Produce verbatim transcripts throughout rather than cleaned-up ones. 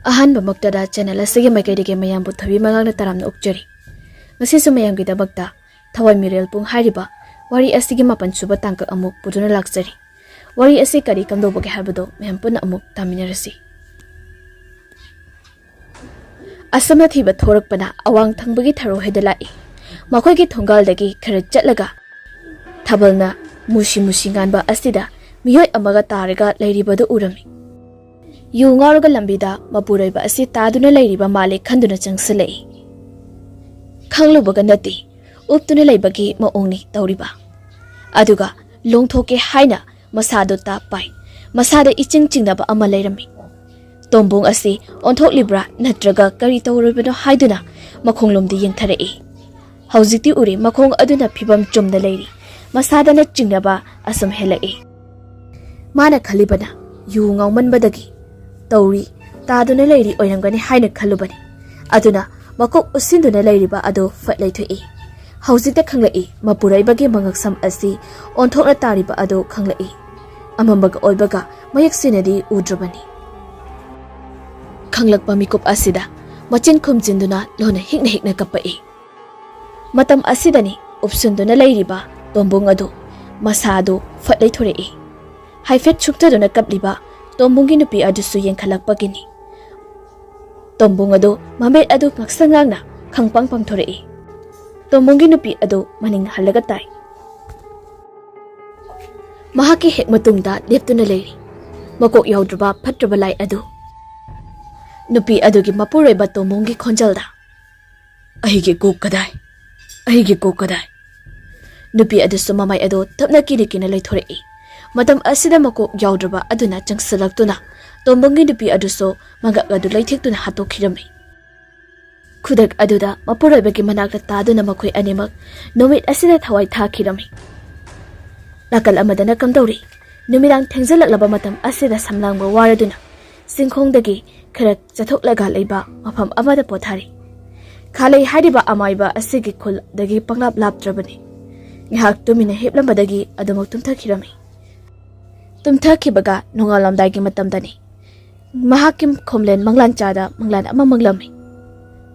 ꯑꯍꯥꯟꯕꯃꯛꯇꯗ channel ꯑꯁꯤꯒꯤ ꯃꯥꯏꯀꯩꯗꯒꯤ ꯃꯌꯥꯝꯕꯨ ꯊꯣꯏꯕꯤ ꯃꯉꯥꯡꯅ ꯇꯔꯥꯝꯅ ꯑꯣꯛꯆꯔꯤ꯫ ꯉꯁꯤꯁꯨ ꯃꯌꯥꯝꯒꯤꯗꯃꯛꯇ ꯊꯋꯥꯏ ꯃꯤꯔꯦꯜ ꯄꯨꯡ ꯍꯥꯏꯔꯤꯕ ꯋꯥꯔꯤ ꯑꯁꯤꯒꯤ ꯃꯥꯄꯟ ꯁꯨꯕ ꯇꯥꯡꯀꯛ ꯑꯃꯨꯛ ꯄꯨꯗꯨꯅ ꯂꯥꯛꯆꯔꯤ꯫ ꯋꯥꯔꯤ ꯑꯁꯤ ꯀꯔꯤ ꯀꯝꯗꯧꯕꯒꯦ ꯍꯥꯏꯕꯗꯨ ꯃꯌꯥꯝ ꯄꯨꯟꯅ ꯑꯃꯨꯛ ꯇꯥꯃꯤꯟꯅꯔꯁꯤ꯫ ꯑꯁꯝꯅ ꯊꯤꯕ ꯊꯣꯔꯛꯄꯅ ꯑꯋꯥꯡ ꯊꯪꯕꯒꯤ ꯊꯔꯣ ꯍꯩꯗ ꯂꯥꯛꯏ꯫ ꯃꯈꯣꯏꯒꯤ ꯊꯣꯡꯒꯥꯜꯗꯒꯤ ꯈꯔ ꯆꯠꯂꯒ ꯊꯥꯕꯜꯅ ꯃꯨꯁꯤ ꯃꯨꯁꯤ ꯉꯥꯟꯕ ꯑꯁꯤꯗ ꯃꯤꯑꯣꯏ ꯑꯃꯒ ꯇꯥꯔꯒ ꯂꯩꯔꯤꯕꯗꯨ ꯎꯔꯝꯃꯤ꯫ ꯌꯨ ꯉꯥꯎꯔꯒ ꯂꯝꯕꯤꯗ ꯃꯄꯨꯔꯣꯏꯕ ꯑꯁꯤ ꯇꯥꯗꯨꯅ ꯂꯩꯔꯤꯕ ꯃꯥꯜꯂꯦ ꯈꯟꯗꯨꯅ ꯆꯪꯁꯤꯜꯂꯛꯏ꯫ ꯈꯪꯂꯨꯕꯒ ꯅꯠꯇꯦ, ꯎꯞꯇꯨꯅ ꯂꯩꯕꯒꯤ ꯃꯑꯣꯡꯅꯤ ꯇꯧꯔꯤꯕ꯫ ꯑꯗꯨꯒ ꯂꯣꯡꯊꯣꯛꯀꯦ ꯍꯥꯏꯅ ꯃꯁꯥꯗꯣ ꯇꯥꯞ ꯄꯥꯏ꯫ ꯃꯁꯥꯗ ꯏꯆꯤꯡ ꯆꯤꯡꯅꯕ ꯑꯃ ꯂꯩꯔꯝꯃꯤ꯫ ꯇꯣꯝꯕꯣꯡ ꯑꯁꯤ ꯑꯣꯟꯊꯣꯛꯂꯤꯕ꯭ꯔꯥ ꯅꯠꯇ꯭ꯔꯒ ꯀꯔꯤ ꯇꯧꯔꯤꯕꯅꯣ ꯍꯥꯏꯗꯨꯅ ꯃꯈꯣꯡꯂꯣꯝꯗ ꯌꯦꯡꯊꯔꯛꯏ꯫ ꯍꯧꯖꯤꯛꯇꯤ ꯎꯔꯦ, ꯃꯈꯣꯡ ꯑꯗꯨꯅ ꯐꯤꯕꯝ ꯆꯨꯝꯅ ꯂꯩꯔꯤ꯫ ꯃꯁꯥꯗꯅ ꯆꯤꯡꯅꯕ ꯑꯁꯨꯝ ꯍꯦꯜꯂꯛꯏ꯫ ꯃꯥꯅ ꯈꯜꯂꯤꯕꯅ ꯌꯨ ꯉꯥꯎꯃꯟꯕꯗꯒꯤ ꯇꯧꯔꯤ, ꯇꯥꯗꯨꯅ ꯂꯩꯔꯤ ꯑꯣꯏꯔꯝꯒꯅꯤ ꯍꯥꯏꯅ ꯈꯜꯂꯨꯕꯅꯤ꯫ ꯑꯗꯨꯅ ꯃꯀꯣꯛ ꯎꯞꯁꯤꯟꯗꯨꯅ ꯂꯩꯔꯤꯕ ꯑꯗꯨ ꯐꯠ ꯂꯩꯊꯣꯛꯏ꯫ ꯍꯧꯖꯤꯛꯇ ꯈꯪꯂꯛꯏ, ꯃꯄꯨꯔꯩꯕꯒꯤ ꯃꯉꯛꯁꯝ ꯑꯁꯤ ꯑꯣꯟꯊꯣꯛꯅ ꯇꯥꯔꯤꯕ ꯑꯗꯨ ꯈꯪꯂꯛꯏ꯫ ꯑꯃꯝꯕꯒ ꯑꯣꯏꯕꯒ ꯃꯌꯦꯛ ꯁꯦꯡꯅꯗꯤ ꯎꯗ꯭ꯔꯕꯅꯤ꯫ ꯈꯪꯂꯛꯄ ꯃꯤꯀꯨꯞ ꯑꯁꯤꯗ ꯃꯆꯤꯟ ꯈꯨꯝꯖꯤꯟꯗꯨꯅ ꯂꯣꯟꯅ ꯍꯤꯛꯅ ꯍꯤꯛꯅ ꯀꯞꯄꯛꯏ꯫ ꯃꯇꯝ ꯑꯁꯤꯗꯅꯤ ꯎꯞꯁꯤꯟꯗꯨꯅ ꯂꯩꯔꯤꯕ ꯇꯣꯝꯕꯨꯡ ꯑꯗꯨ ꯃꯁꯥꯗꯨ ꯐꯠ ꯂꯩꯊꯣꯔꯛꯏ꯫ ꯍꯥꯏꯐꯦꯠ ꯁꯨꯛꯊꯗꯨꯅ ꯀꯞꯂꯤꯕ ꯇꯣꯝꯕꯨꯡꯒꯤ ꯅꯨꯄꯤ ꯑꯗꯨꯁꯨ ꯌꯦꯡꯈꯠꯂꯛꯄꯒꯤꯅꯤ꯫ ꯇꯣꯝꯕꯨꯡ ꯑꯗꯨ ꯃꯃꯤꯠ ꯑꯗꯨ ꯉꯛꯁꯪ ꯉꯥꯡꯅ ꯈꯪꯄꯥꯡ ꯄꯥꯡꯊꯣꯔꯛꯏ꯫ ꯇꯣꯝꯕꯨꯡꯒꯤ ꯅꯨꯄꯤ ꯑꯗꯨ ꯃꯅꯤꯡ ꯍꯜꯂꯒ ꯇꯥꯏ꯫ ꯃꯍꯥꯛꯀꯤ ꯍꯦꯛ ꯃꯇꯨꯡꯗ ꯂꯦꯞꯇꯨꯅ ꯂꯩꯔꯤ ꯃꯀꯣꯛ ꯌꯥꯎꯗ꯭ꯔꯕ ꯐꯠꯇ꯭ꯔꯕ ꯂꯥꯏ ꯑꯗꯨ꯫ ꯅꯨꯄꯤ ꯑꯗꯨꯒꯤ ꯃꯄꯨꯔꯣꯏꯕ ꯇꯣꯝꯕꯨꯡꯒꯤ ꯈꯣꯟꯖꯦꯜꯗ, "ꯑꯩꯒꯤ ꯀꯣꯛ ꯀꯗꯥꯏ? ꯑꯩꯒꯤ ꯀꯣꯛ ꯀꯗꯥꯏ?" ꯅꯨꯄꯤ ꯑꯗꯨꯁꯨ ꯃꯃꯥꯏ ꯑꯗꯨ ꯇꯞꯅ ꯀꯤꯅ ꯀꯤꯅ ꯂꯩꯊꯣꯔꯛꯏ꯫ ꯃꯇꯝ ꯑꯁꯤꯗ ꯃꯀꯣꯛ ꯌꯥꯎꯗ꯭ꯔꯕ ꯑꯗꯨꯅ ꯆꯪꯁꯤꯜꯂꯛꯇꯨꯅ ꯇꯣꯝꯕꯨꯡꯒꯤ ꯅꯨꯄꯤ ꯑꯗꯨꯁꯨ ꯃꯉꯛ ꯑꯗꯨ ꯂꯩꯊꯦꯛꯇꯨꯅ ꯍꯥꯠꯇꯣꯛꯈꯤꯔꯝꯃꯤ꯫ ꯈꯨꯗꯛ ꯑꯗꯨꯗ ꯃꯄꯨꯔꯣꯏꯕꯒꯤ ꯃꯅꯥꯛꯇ ꯇꯥꯗꯨꯅ ꯃꯈꯣꯏ ꯑꯅꯤꯃꯛ ꯅꯨꯃꯤꯠ ꯑꯁꯤꯗ ꯊꯋꯥꯏ ꯊꯥꯈꯤꯔꯝꯃꯤ꯫ ꯅꯥꯀꯜ ꯑꯃꯗꯅ ꯀꯝꯗꯧꯔꯤ? ꯅꯨꯃꯤꯗꯥꯡ ꯊꯦꯡꯖꯤꯜꯂꯛꯂꯕ ꯃꯇꯝ ꯑꯁꯤꯗ ꯁꯝꯂꯥꯡꯕ ꯋꯥꯔꯗꯨꯅ ꯆꯤꯡꯈꯣꯡꯗꯒꯤ ꯈꯔ ꯆꯠꯊꯣꯛꯂꯒ ꯂꯩꯕ ꯃꯐꯝ ꯑꯃꯗ ꯄꯣꯊꯥꯔꯤ꯫ ꯈꯥꯂꯩ ꯍꯥꯏꯔꯤꯕ ꯑꯃꯥꯏꯕ ꯑꯁꯤꯒꯤ ꯈꯨꯜꯗꯒꯤ ꯄꯪꯂꯥꯞ ꯂꯥꯞꯇ꯭ꯔꯕꯅꯤ꯫ ꯉꯥꯏꯍꯥꯛ ꯇꯨꯃꯤꯟꯅ ꯍꯤꯞꯂꯝꯕꯗꯒꯤ ꯑꯗꯨꯃꯛ ꯇꯨꯝꯊꯈꯤꯔꯝꯃꯤ꯫ ꯇꯨꯝꯊꯈꯤꯕꯒ ꯅꯣꯡꯉꯥꯜꯂꯝꯗꯥꯏꯒꯤ ꯃꯇꯝꯗꯅꯤ꯫ ꯃꯍꯥꯛꯀꯤ ꯈꯣꯝꯂꯦꯟ ꯃꯪꯂꯥꯟ ꯆꯥꯗ ꯃꯪꯂꯥꯟ ꯑꯃ ꯃꯪꯂꯝꯃꯤ꯫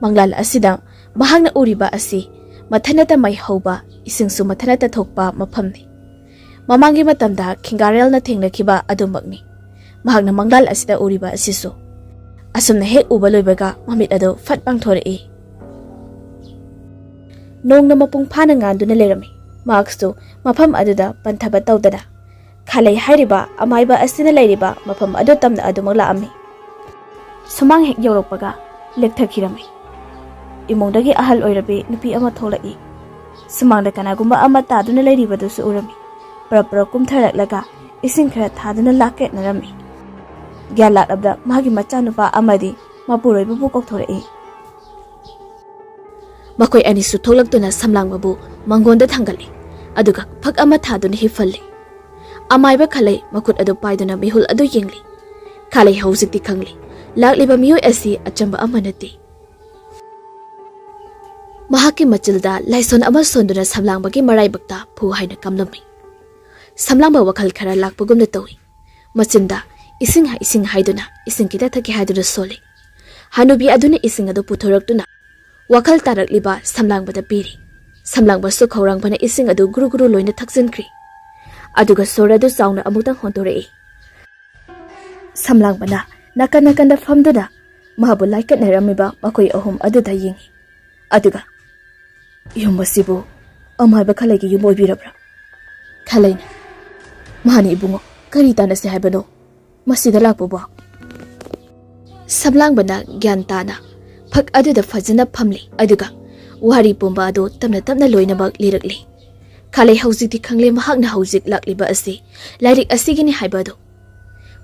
ꯃꯪꯂꯥꯟ ꯑꯁꯤꯗ ꯃꯍꯥꯛꯅ ꯎꯔꯤꯕ ꯑꯁꯤ ꯃꯊꯟꯅꯇ ꯃꯩ ꯍꯧꯕ, ꯏꯁꯤꯡꯁꯨ ꯃꯊꯟꯅꯇ ꯊꯣꯛꯄ ꯃꯐꯝꯅꯤ꯫ ꯃꯃꯥꯡꯒꯤ ꯃꯇꯝꯗ ꯈꯤꯡꯒꯥꯔꯦꯜꯅ ꯊꯦꯡꯅꯈꯤꯕ ꯑꯗꯨꯃꯛꯅꯤ꯫ ꯃꯍꯥꯛꯅ ꯃꯪꯂꯥꯟ ꯑꯁꯤꯗ ꯎꯔꯤꯕ ꯑꯁꯤꯁꯨ꯫ ꯑꯁꯨꯝꯅ ꯍꯦꯛ ꯎꯕ ꯂꯣꯏꯕꯒ ꯃꯃꯤꯠ ꯑꯗꯨ ꯐꯠ ꯄꯥꯡꯊꯣꯔꯛꯏ꯫ ꯅꯣꯡꯅ ꯃꯄꯨꯡ ꯐꯥꯅ ꯉꯥꯟꯗꯨꯅ ꯂꯩꯔꯝꯃꯤ꯫ ꯃꯍꯥꯛꯁꯨ ꯃꯐꯝ ꯑꯗꯨꯗ ꯄꯟꯊꯕ ꯇꯧꯗꯅ ꯈꯥꯂꯩ ꯍꯥꯏꯔꯤꯕ ꯑꯃꯥꯏꯕ ꯑꯁꯤꯅ ꯂꯩꯔꯤꯕ ꯃꯐꯝ ꯑꯗꯨ ꯇꯝꯅ ꯑꯗꯨꯃꯛ ꯂꯥꯛꯑꯝꯃꯤ꯫ ꯁꯨꯃꯥꯡ ꯍꯦꯛ ꯌꯧꯔꯛꯄꯒ ꯂꯦꯛꯊꯈꯤꯔꯝꯃꯤ꯫ ꯏꯃꯨꯡꯗꯒꯤ ꯑꯍꯜ ꯑꯣꯏꯔꯕꯤ ꯅꯨꯄꯤ ꯑꯃ ꯊꯣꯛꯂꯛꯏ꯫ ꯁꯨꯃꯥꯡꯗ ꯀꯅꯥꯒꯨꯝꯕ ꯑꯃ ꯇꯥꯗꯨꯅ ꯂꯩꯔꯤꯕꯗꯨꯁꯨ ꯎꯔꯝꯃꯤ꯫ ꯄꯔꯞ ꯄꯔꯞ ꯀꯨꯝꯊꯔꯛꯂꯒ ꯏꯁꯤꯡ ꯈꯔ ꯊꯥꯗꯨꯅ ꯂꯥꯛꯀꯦꯠꯅꯔꯝꯃꯤ꯫ ꯒ꯭ꯌꯥꯟ ꯂꯥꯛꯂꯕꯗ ꯃꯥꯒꯤ ꯃꯆꯥꯅꯨꯄꯥ ꯑꯃꯗꯤ ꯃꯄꯨꯔꯣꯏꯕꯕꯨ ꯀꯧꯊꯣꯔꯛꯏ꯫ ꯃꯈꯣꯏ ꯑꯅꯤꯁꯨ ꯊꯣꯛꯂꯛꯇꯨꯅ ꯁꯝꯂꯥꯡꯕꯕꯨ ꯃꯪꯒꯣꯟꯗ ꯊꯥꯡꯒꯠꯂꯤ꯫ ꯑꯗꯨꯒ ꯐꯛ ꯑꯃ ꯊꯥꯗꯨꯅ ꯍꯤꯞꯍꯜꯂꯤ꯫ ꯑꯃꯥꯏꯕ ꯈꯥꯂꯩ ꯃꯈꯨꯠ ꯑꯗꯨ ꯄꯥꯏꯗꯨꯅ ꯃꯤꯍꯨꯜ ꯑꯗꯨ ꯌꯦꯡꯂꯤ꯫ ꯈꯥꯂꯩ ꯍꯧꯖꯤꯛꯇꯤ ꯈꯪꯂꯤ, ꯂꯥꯛꯂꯤꯕ ꯃꯤꯑꯣꯏ ꯑꯁꯤ ꯑꯆꯝꯕ ꯑꯃ ꯅꯠꯇꯦ꯫ ꯃꯍꯥꯛꯀꯤ ꯃꯆꯤꯜꯗ ꯂꯥꯏꯁꯣꯟ ꯑꯃ ꯁꯣꯟꯗꯨꯅ ꯁꯝꯂꯥꯡꯕꯒꯤ ꯃꯔꯥꯏꯕꯛꯇ ꯐꯨ ꯍꯥꯏꯅ ꯀꯝꯂꯝꯃꯤ꯫ ꯁꯝꯂꯥꯡꯕ ꯋꯥꯈꯜ ꯈꯔ ꯂꯥꯛꯄꯒꯨꯝꯅ ꯇꯧꯏ꯫ ꯃꯆꯤꯟꯗ "ꯏꯁꯤꯡ, ꯏꯁꯤꯡ" ꯍꯥꯏꯗꯨꯅ ꯏꯁꯤꯡ ꯈꯤꯇ ꯊꯛꯀꯦ ꯍꯥꯏꯗꯨꯅ ꯁꯣꯜꯂꯤ꯫ ꯍꯅꯨꯕꯤ ꯑꯗꯨꯅ ꯏꯁꯤꯡ ꯑꯗꯨ ꯄꯨꯊꯣꯔꯛꯇꯨꯅ ꯋꯥꯈꯜ ꯇꯥꯔꯛꯂꯤꯕ ꯁꯝꯂꯥꯡꯕꯗ ꯄꯤꯔꯤ꯫ ꯁꯝꯂꯥꯡꯕꯁꯨ ꯈꯧꯔꯥꯡꯕꯅ ꯏꯁꯤꯡ ꯑꯗꯨ ꯒꯨꯔꯨ ꯒꯨꯔꯨ ꯂꯣꯏꯅ ꯊꯛꯆꯤꯟꯈ꯭ꯔꯤ꯫ ꯑꯗꯨꯒ ꯁꯣꯔ ꯑꯗꯨ ꯆꯥꯎꯅ ꯑꯃꯨꯛꯇꯪ ꯍꯣꯟꯗꯣꯔꯛꯏ꯫ ꯁꯝꯂꯥꯡꯕꯅ ꯅꯥꯀꯟ ꯅꯥꯀꯟꯗ ꯐꯝꯗꯨꯅ ꯃꯥꯕꯨ ꯂꯥꯏꯀꯠꯅꯔꯝꯃꯤꯕ ꯃꯈꯣꯏ ꯑꯍꯨꯝ ꯑꯗꯨꯗ ꯌꯦꯡꯉꯤ꯫ ꯑꯗꯨꯒ, "ꯌꯨꯝ ꯑꯁꯤꯕꯨ ꯑꯃꯥꯏꯕ ꯈꯥꯂꯩꯒꯤ ꯌꯨꯝ ꯑꯣꯏꯕꯤꯔꯕ꯭ꯔꯥ?" ꯈꯥꯂꯩꯅ, "ꯃꯥꯅꯤ ꯏꯕꯨꯡꯉꯣ, ꯀꯔꯤ ꯇꯥꯟꯅꯁꯤ ꯍꯥꯏꯕꯅꯣ ꯃꯁꯤꯗ ꯂꯥꯛꯄꯕꯣ?" ꯁꯝꯂꯥꯡꯕꯅ ꯒ꯭ꯌꯥꯟ ꯇꯥꯅ ꯐꯛ ꯑꯗꯨꯗ ꯐꯖꯅ ꯐꯝꯂꯤ, ꯑꯗꯨꯒ ꯋꯥꯔꯤ ꯄꯨꯝꯕ ꯑꯗꯨ ꯇꯞꯅ ꯇꯞꯅ ꯂꯣꯏꯅꯃꯛ ꯂꯤꯔꯛꯂꯤ꯫ ꯈꯥꯂꯩ ꯍꯧꯖꯤꯛꯇꯤ ꯈꯪꯂꯦ ꯃꯍꯥꯛꯅ ꯍꯧꯖꯤꯛ ꯂꯥꯛꯂꯤꯕ ꯑꯁꯤ ꯂꯥꯏꯔꯤꯛ ꯑꯁꯤꯒꯤꯅꯤ ꯍꯥꯏꯕ ꯑꯗꯨ꯫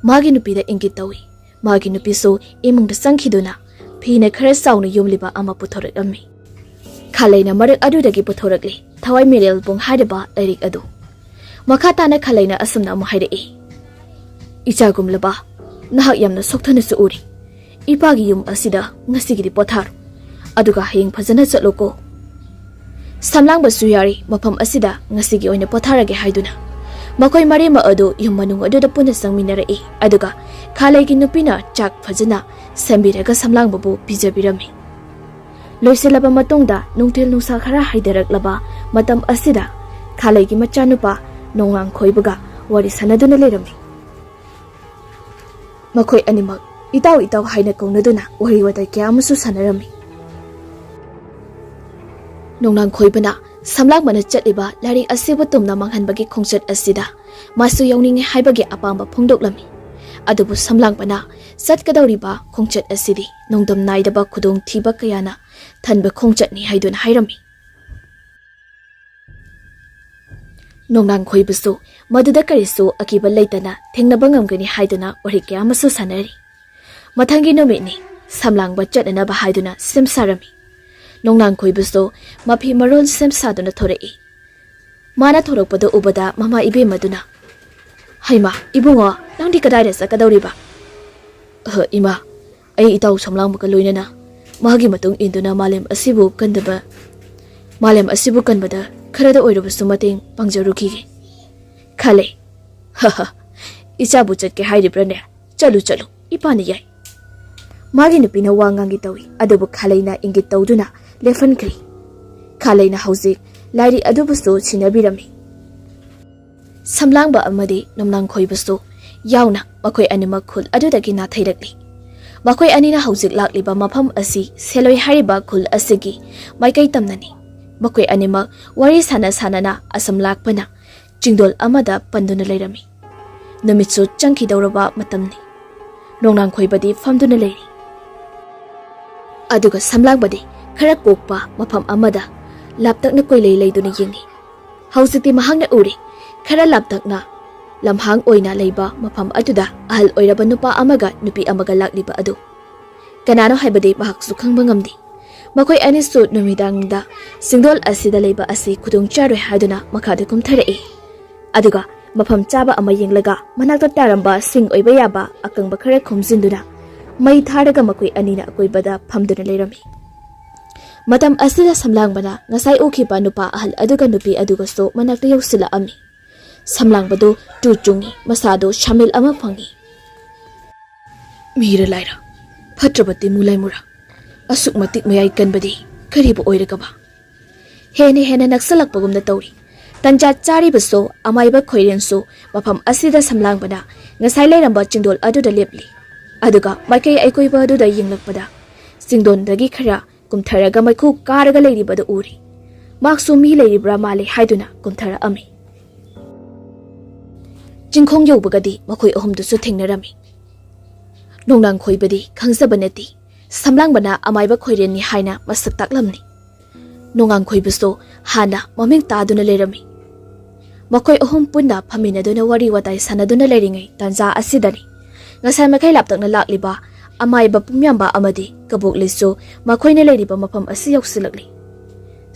ꯃꯥꯒꯤ ꯅꯨꯄꯤꯗ ꯏꯪꯒꯤꯠ ꯇꯧꯏ꯫ ꯃꯥꯒꯤ ꯅꯨꯄꯤꯁꯨ ꯏꯃꯨꯡꯗ ꯆꯪꯈꯤꯗꯨꯅ ꯐꯤꯅ ꯈꯔ ꯆꯥꯎꯅ ꯌꯣꯝꯂꯤꯕ ꯑꯃ ꯄꯨꯊꯣꯔꯛꯂꯝꯃꯤ꯫ ꯈꯥꯂꯩꯅ ꯃꯔꯛ ꯑꯗꯨꯗꯒꯤ ꯄꯨꯊꯣꯔꯛꯂꯤ ꯊꯋꯥꯏ ꯃꯤꯔꯦꯜ ꯄꯨꯡ ꯍꯥꯏꯔꯤꯕ ꯂꯥꯏꯔꯤꯛ ꯑꯗꯨ꯫ ꯃꯈꯥ ꯇꯥꯅ ꯈꯥꯂꯩꯅ ꯑꯁꯨꯝꯅ ꯑꯃꯨꯛ ꯍꯥꯏꯔꯛꯏ, "ꯏꯆꯥꯒꯨꯝꯂꯕ, ꯅꯍꯥꯛ ꯌꯥꯝꯅ ꯁꯣꯛꯊꯅꯁꯨ ꯎꯔꯤ꯫ ꯏꯄꯥꯒꯤ ꯌꯨꯝ ꯑꯁꯤꯗ ꯉꯁꯤꯒꯤꯗꯤ ꯄꯣꯊꯥꯔꯣ, ꯑꯗꯨꯒ ꯍꯌꯦꯡ ꯐꯖꯅ ꯆꯠꯂꯨꯀꯣ꯫" ꯁꯝꯂꯥꯡꯕꯁꯨ ꯌꯥꯔꯤ ꯃꯐꯝ ꯑꯁꯤꯗ ꯉꯁꯤꯒꯤ ꯑꯣꯏꯅ ꯄꯣꯊꯥꯔꯒꯦ ꯍꯥꯏꯗꯨꯅ ꯃꯈꯣꯏ ꯃꯔꯤꯃꯛ ꯑꯗꯨ ꯌꯨꯝ ꯃꯅꯨꯡ ꯑꯗꯨꯗ ꯄꯨꯟꯅ ꯆꯪꯃꯤꯟꯅꯔꯛꯏ, ꯑꯗꯨꯒ ꯈꯥꯂꯩꯒꯤ ꯅꯨꯄꯤꯅ ꯆꯥꯛ ꯐꯖꯅ ꯁꯦꯝꯕꯤꯔꯒ ꯁꯝꯂꯥꯡꯕꯕꯨ ꯄꯤꯖꯕꯤꯔꯝꯃꯤ꯫ ꯂꯣꯏꯁꯤꯜꯂꯕ ꯃꯇꯨꯡꯗ ꯅꯨꯡꯊꯤꯜ ꯅꯨꯡꯁꯥ ꯈꯔ ꯍꯥꯏꯊꯔꯛꯂꯕ ꯃꯇꯝ ꯑꯁꯤꯗ ꯈꯥꯂꯩꯒꯤ ꯃꯆꯥꯅꯨꯄꯥ ꯅꯣꯡꯅꯥꯡ ꯈꯣꯏꯕꯒ ꯋꯥꯔꯤ ꯁꯥꯟꯅꯗꯨꯅ ꯂꯩꯔꯝꯃꯤ꯫ ꯃꯈꯣꯏ ꯑꯅꯤꯃꯛ ꯏꯇꯥꯎ ꯏꯇꯥꯎ ꯍꯥꯏꯅ ꯀꯧꯅꯗꯨꯅ ꯋꯥꯔꯤ ꯋꯥꯇꯥꯏ ꯀꯌꯥ ꯑꯃꯁꯨ ꯁꯥꯟꯅꯔꯝꯃꯤ꯫ ꯅꯣꯡꯅꯥꯡ ꯈꯣꯏꯕꯅ ꯁꯝꯂꯥꯡꯕꯅ ꯆꯠꯂꯤꯕ ꯂꯥꯏꯔꯤꯛ ꯑꯁꯤꯕꯨ ꯇꯨꯝꯅ ꯃꯥꯡꯍꯟꯕꯒꯤ ꯈꯣꯡꯆꯠ ꯑꯁꯤꯗ ꯃꯥꯁꯨ ꯌꯥꯎꯅꯤꯡꯉꯤ ꯍꯥꯏꯕꯒꯤ ꯑꯄꯥꯝꯕ ꯐꯣꯡꯗꯣꯛꯂꯝꯃꯤ꯫ ꯑꯗꯨꯕꯨ ꯁꯝꯂꯥꯡꯕꯅ ꯆꯠꯀꯗꯧꯔꯤꯕ ꯈꯣꯡꯆꯠ ꯑꯁꯤꯗꯤ ꯅꯣꯡꯗꯝ ꯅꯥꯏꯗꯕ ꯈꯨꯗꯣꯡꯊꯤꯕ ꯀꯌꯥꯅ ꯊꯟꯕ ꯈꯣꯡꯆꯠꯅꯤ ꯍꯥꯏꯗꯨꯅ ꯍꯥꯏꯔꯝꯃꯤ꯫ ꯅꯣꯡꯅꯥꯡ ꯈꯣꯏꯕꯁꯨ ꯃꯗꯨꯗ ꯀꯔꯤꯁꯨ ꯑꯀꯤꯕ ꯂꯩꯇꯅ ꯊꯦꯡꯅꯕ ꯉꯝꯒꯅꯤ ꯍꯥꯏꯗꯨꯅ ꯋꯥꯔꯤ ꯀꯌꯥ ꯑꯃꯁꯨ ꯁꯥꯟꯅꯔꯤ꯫ ꯃꯊꯪꯒꯤ ꯅꯨꯃꯤꯠꯅꯤ, ꯁꯝꯂꯥꯡꯕ ꯆꯠꯅꯅꯕ ꯍꯥꯏꯗꯨꯅ ꯁꯦꯝ ꯁꯥꯔꯝꯃꯤ꯫ ꯅꯣꯡꯅꯥꯡ ꯈꯣꯏꯕꯁꯨ ꯃꯐꯤ ꯃꯔꯣꯜ ꯁꯦꯝ ꯁꯥꯗꯨꯅ ꯊꯣꯔꯛꯏ꯫ ꯃꯥꯅ ꯊꯣꯔꯛꯄꯗꯨ ꯎꯕꯗ ꯃꯃꯥ ꯏꯕꯦꯝꯃꯗꯨꯅ, "ꯍꯩꯃꯥ, ꯏꯕꯨꯡꯉꯣ, ꯅꯪꯗꯤ ꯀꯗꯥꯏꯗ ꯆꯠꯀꯗꯧꯔꯤꯕ?" "ꯑꯍ, ꯏꯃꯥ, ꯑꯩ ꯏꯇꯥꯎ ꯁꯝꯂꯥꯡꯕꯒ ꯂꯣꯏꯅꯅ ꯃꯥꯒꯤ ꯃꯇꯨꯡ ꯏꯟꯗꯨꯅ ꯃꯥꯂꯦꯝ ꯑꯁꯤꯕꯨ ꯀꯟꯗꯕ, ꯃꯥꯂꯦꯝ ꯑꯁꯤꯕꯨ ꯀꯟꯕꯗ ꯈꯔꯗ ꯑꯣꯏꯔꯕꯁꯨ ꯃꯇꯦꯡ ꯄꯥꯡꯖꯔꯨꯈꯤꯒꯦ꯫" ꯈꯜꯂꯦ꯫ "ꯍ ꯍ, ꯏꯆꯥꯕꯨ ꯆꯠꯀꯦ ꯍꯥꯏꯔꯤꯕ꯭ꯔꯥꯅꯦ? ꯆꯠꯂꯨ, ꯆꯠꯂꯨ, ꯏꯄꯥꯅ ꯌꯥꯏ꯫" ꯃꯥꯒꯤ ꯅꯨꯄꯤꯅ ꯋꯥ ꯉꯥꯡꯒꯦ ꯇꯧꯏ, ꯑꯗꯨꯕꯨ ꯈꯥꯂꯩꯅ ꯏꯪꯒꯤꯠ ꯇꯧꯗꯨꯅ ꯂꯦꯞꯍꯟꯈ꯭ꯔꯤ꯫ ꯈꯥꯂꯩꯅ ꯍꯧꯖꯤꯛ ꯂꯥꯏꯔꯤꯛ ꯑꯗꯨꯕꯨꯁꯨ ꯁꯤꯟꯅꯕꯤꯔꯝꯃꯤ꯫ ꯁꯝꯂꯥꯡꯕ ꯑꯃꯗꯤ ꯅꯣꯡꯅꯥꯡ ꯈꯣꯏꯕꯁꯨ ꯌꯥꯎꯅ ꯃꯈꯣꯏ ꯑꯅꯤꯃꯛ ꯈꯨꯜ ꯑꯗꯨꯗꯒꯤ ꯅꯥꯊꯩꯔꯛꯂꯤ꯫ ꯃꯈꯣꯏ ꯑꯅꯤꯅ ꯍꯧꯖꯤꯛ ꯂꯥꯛꯂꯤꯕ ꯃꯐꯝ ꯑꯁꯤ ꯁꯦꯂꯣꯏ ꯍꯥꯏꯔꯤꯕ ꯈꯨꯜ ꯑꯁꯤꯒꯤ ꯃꯥꯏꯀꯩ ꯇꯝꯅꯅꯤ꯫ ꯃꯈꯣꯏ ꯑꯅꯤꯃꯛ ꯋꯥꯔꯤ ꯁꯥꯟꯅ ꯁꯥꯟꯅꯅ ꯑꯁꯝꯂꯥꯛꯄꯅ ꯆꯤꯡꯗꯣꯜ ꯑꯃꯗ ꯄꯟꯗꯨꯅ ꯂꯩꯔꯝꯃꯤ꯫ ꯅꯨꯃꯤꯠꯁꯨ ꯆꯪꯈꯤꯗꯧꯔꯕ ꯃꯇꯝꯅꯤ꯫ ꯅꯣꯡꯅꯥꯡ ꯈꯣꯏꯕꯗꯤ ꯐꯝꯗꯨꯅ ꯂꯩꯔꯤ꯫ ꯑꯗꯨꯒ ꯁꯝꯂꯥꯡꯕꯗꯤ ꯈꯔ ꯀꯣꯛꯄ ꯃꯐꯝ ꯑꯃꯗ ꯂꯥꯞꯇꯛꯅ ꯀꯣꯏꯂꯩ ꯂꯩꯗꯨꯅ ꯌꯦꯡꯂꯤ꯫ ꯍꯧꯖꯤꯛꯇꯤ ꯃꯍꯥꯛꯅ ꯎꯔꯦ꯫ ꯈꯔ ꯂꯥꯞꯇꯛꯅ ꯂꯝꯍꯥꯡ ꯑꯣꯏꯅ ꯂꯩꯕ ꯃꯐꯝ ꯑꯗꯨꯗ ꯑꯍꯜ ꯑꯣꯏꯔꯕ ꯅꯨꯄꯥ ꯑꯃꯒ ꯅꯨꯄꯤ ꯑꯃꯒ ꯂꯥꯛꯂꯤꯕ ꯑꯗꯨ ꯀꯅꯥꯅꯣ ꯍꯥꯏꯕꯗꯤ ꯃꯍꯥꯛꯁꯨ ꯈꯪꯕ ꯉꯝꯗꯦ꯫ ꯃꯈꯣꯏ ꯑꯅꯤꯁꯨ ꯅꯨꯃꯤꯗꯥꯡꯗ ꯆꯤꯡꯗꯣꯜ ꯑꯁꯤꯗ ꯂꯩꯕ ꯑꯁꯤ ꯈꯨꯗꯣꯡ ꯆꯥꯔꯣꯏ ꯍꯥꯏꯗꯨꯅ ꯃꯈꯥꯗ ꯀꯨꯝꯊꯔꯛꯏ꯫ ꯑꯗꯨꯒ ꯃꯐꯝ ꯆꯥꯕ ꯑꯃ ꯌꯦꯡꯂꯒ ꯃꯅꯥꯛꯇ ꯇꯥꯔꯝꯕ ꯁꯤꯡ ꯑꯣꯏꯕ ꯌꯥꯕ ꯑꯀꯪꯕ ꯈꯔ ꯈꯣꯝꯖꯤꯟꯗꯨꯅ ꯃꯩ ꯊꯥꯔꯒ ꯃꯈꯣꯏ ꯑꯅꯤꯅ ꯑꯀꯣꯏꯕꯗ ꯐꯝꯗꯨꯅ ꯂꯩꯔꯝꯃꯤ꯫ ꯃꯇꯝ ꯑꯁꯤꯗ ꯁꯝꯂꯥꯡꯕꯅ ꯉꯁꯥꯏ ꯎꯈꯤꯕ ꯅꯨꯄꯥ ꯑꯍꯜ ꯑꯗꯨꯒ ꯅꯨꯄꯤ ꯑꯗꯨꯒꯁꯨ ꯃꯅꯥꯛꯇ ꯌꯧꯁꯤꯜꯂꯛꯑꯝꯃꯤ꯫ ꯁꯝꯂꯥꯡꯕꯗꯨ ꯇꯨ ꯆꯨꯡꯉꯤ, ꯃꯁꯥꯗꯨ ꯁꯥꯃꯤꯜ ꯑꯃ ꯐꯪꯉꯤ꯫ ꯃꯤꯔ ꯂꯥꯏꯔ, ꯐꯠꯇ꯭ꯔꯕ ꯇꯤꯃꯨ ꯂꯥꯏꯃꯨꯔ, ꯑꯁꯨꯛ ꯃꯇꯤꯛ ꯃꯌꯥꯏ ꯀꯟꯕꯗꯤ ꯀꯔꯤꯕꯨ ꯑꯣꯏꯔꯒꯕ? ꯍꯦꯟꯅ ꯍꯦꯟꯅ ꯅꯛꯁꯜꯂꯛꯄꯒꯨꯝꯅ ꯇꯧꯔꯤ꯫ ꯇꯟꯖꯥ ꯆꯥꯔꯤꯕꯁꯨ ꯑꯃꯥꯏꯕ ꯈꯣꯏꯔꯦꯟꯁꯨ ꯃꯐꯝ ꯑꯁꯤꯗ ꯁꯝꯂꯥꯡꯕꯅ ꯉꯁꯥꯏ ꯂꯩꯔꯝꯕ ꯆꯤꯡꯗꯣꯜ ꯑꯗꯨꯗ ꯂꯦꯞꯂꯤ꯫ ꯑꯗꯨꯒ ꯃꯥꯏꯀꯩ ꯑꯀꯣꯏꯕ ꯑꯗꯨꯗ ꯌꯦꯡꯂꯛꯄꯗ ꯆꯤꯡꯗꯣꯟꯗꯒꯤ ꯈꯔ ꯀꯨꯝꯊꯔꯒ ꯃꯩꯈꯨ ꯀꯥꯔꯒ ꯂꯩꯔꯤꯕꯗꯨ ꯎꯔꯤ꯫ ꯃꯍꯥꯛꯁꯨ ꯃꯤ ꯂꯩꯔꯤꯕ꯭ꯔꯥ ꯃꯥꯜꯂꯤ ꯍꯥꯏꯗꯨꯅ ꯀꯨꯝꯊꯔꯛꯑꯝꯃꯤ꯫ ꯆꯤꯡꯈꯣꯡ ꯌꯧꯕꯒꯗꯤ ꯃꯈꯣꯏ ꯑꯍꯨꯝꯗꯨꯁꯨ ꯊꯦꯡꯅꯔꯝꯃꯤ꯫ ꯅꯣꯡꯅꯥꯡ ꯈꯣꯏꯕꯗꯤ ꯈꯪꯖꯕ ꯅꯠꯇꯦ꯫ ꯁꯝꯂꯥꯡꯕꯅ ꯑꯃꯥꯏꯕ ꯈꯣꯏꯔꯦꯟꯅꯤ ꯍꯥꯏꯅ ꯃꯁꯛ ꯇꯥꯛꯂꯝꯃꯤ꯫ ꯅꯣꯡꯉꯥꯡꯈꯣꯏꯕꯁꯨ ꯍꯥꯟꯅ ꯃꯃꯤꯡ ꯇꯥꯗꯨꯅ ꯂꯩꯔꯝꯃꯤ꯫ ꯃꯈꯣꯏ ꯑꯍꯨꯝ ꯄꯨꯟꯅ ꯐꯝꯃꯤꯟꯅꯗꯨꯅ ꯋꯥꯔꯤ ꯋꯥꯇꯥꯏ ꯁꯥꯟꯅꯗꯨꯅ ꯂꯩꯔꯤꯉꯩ ꯇꯥꯟꯖꯥ ꯑꯁꯤꯗꯅꯤ ꯉꯁꯥꯏ ꯃꯈꯩ ꯂꯥꯞꯇꯛꯅ ꯂꯥꯛꯂꯤꯕ ꯑꯃꯥꯏꯕ ꯄꯨꯝꯌꯥꯝꯕ ꯑꯃꯗꯤ ꯀꯕꯣꯛꯂꯩꯁꯨ ꯃꯈꯣꯏꯅ ꯂꯩꯔꯤꯕ ꯃꯐꯝ ꯑꯁꯤ ꯌꯧꯁꯤꯜꯂꯛꯂꯤ꯫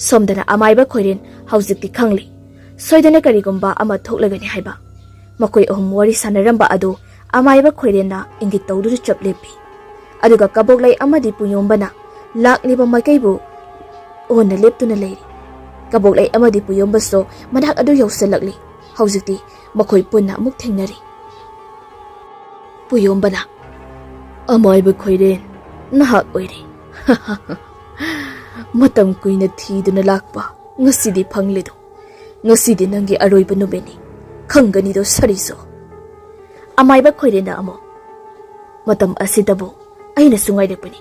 ꯁꯣꯝꯗꯅ ꯑꯃꯥꯏꯕ ꯈꯣꯏꯔꯦꯟ ꯍꯧꯖꯤꯛꯇꯤ ꯈꯪꯂꯤ꯫ ꯁꯣꯏꯗꯅ ꯀꯔꯤꯒꯨꯝꯕ ꯑꯃ ꯊꯣꯛꯂꯒꯅꯤ ꯍꯥꯏꯕ꯫ ꯃꯈꯣꯏ ꯑꯍꯨꯝ ꯋꯥꯔꯤ ꯁꯥꯟꯅꯔꯝꯕ ꯑꯗꯨ ꯑꯃꯥꯏꯕ ꯈꯣꯏꯔꯦꯟꯅ ꯏꯪꯒꯤꯠ ꯇꯧꯗꯨꯅ ꯆꯞ ꯂꯦꯞꯄꯤ꯫ ꯑꯗꯨꯒ ꯀꯕꯣꯛꯂꯩ ꯑꯃꯗꯤ ꯄꯨꯌꯣꯝꯕꯅ ꯂꯥꯛꯂꯤꯕ ꯃꯥꯏꯀꯩꯕꯨ ꯑꯣꯟꯅ ꯂꯦꯞꯇꯨꯅ ꯂꯩꯔꯤ꯫ ꯀꯕꯣꯛꯂꯩ ꯑꯃꯗꯤ ꯄꯨꯌꯣꯝꯕꯁꯨ ꯃꯅꯥꯛ ꯑꯗꯨ ꯌꯧꯁꯤꯜꯂꯛꯂꯤ꯫ ꯍꯧꯖꯤꯛꯇꯤ ꯃꯈꯣꯏ ꯄꯨꯟꯅ ꯑꯃꯨꯛ ꯊꯦꯡꯅꯔꯤ꯫ ꯄꯨꯌꯣꯝꯕꯅ, "ꯑꯃꯥꯏꯕ ꯈꯣꯏꯔꯦꯟ, ꯅꯍꯥꯛ ꯑꯣꯏꯔꯦ꯫ ꯃꯇꯝ ꯀꯨꯏꯅ ꯊꯤꯗꯨꯅ ꯂꯥꯛꯄ ꯉꯁꯤꯗꯤ ꯐꯪꯂꯦꯗꯣ꯫ ꯉꯁꯤꯗꯤ ꯅꯪꯒꯤ ꯑꯔꯣꯏꯕ ꯅꯨꯃꯤꯠꯅꯤ꯫ ꯈꯪꯒꯅꯤꯗꯣ ꯁꯥꯔꯤꯁꯨ꯫" ꯑꯃꯥꯏꯕ ꯈꯣꯏꯔꯦꯟꯅ ꯑꯃꯨꯛ, "ꯃꯇꯝ ꯑꯁꯤꯗꯕꯨ ꯑꯩꯅꯁꯨ ꯉꯥꯏꯔꯛꯄꯅꯤ꯫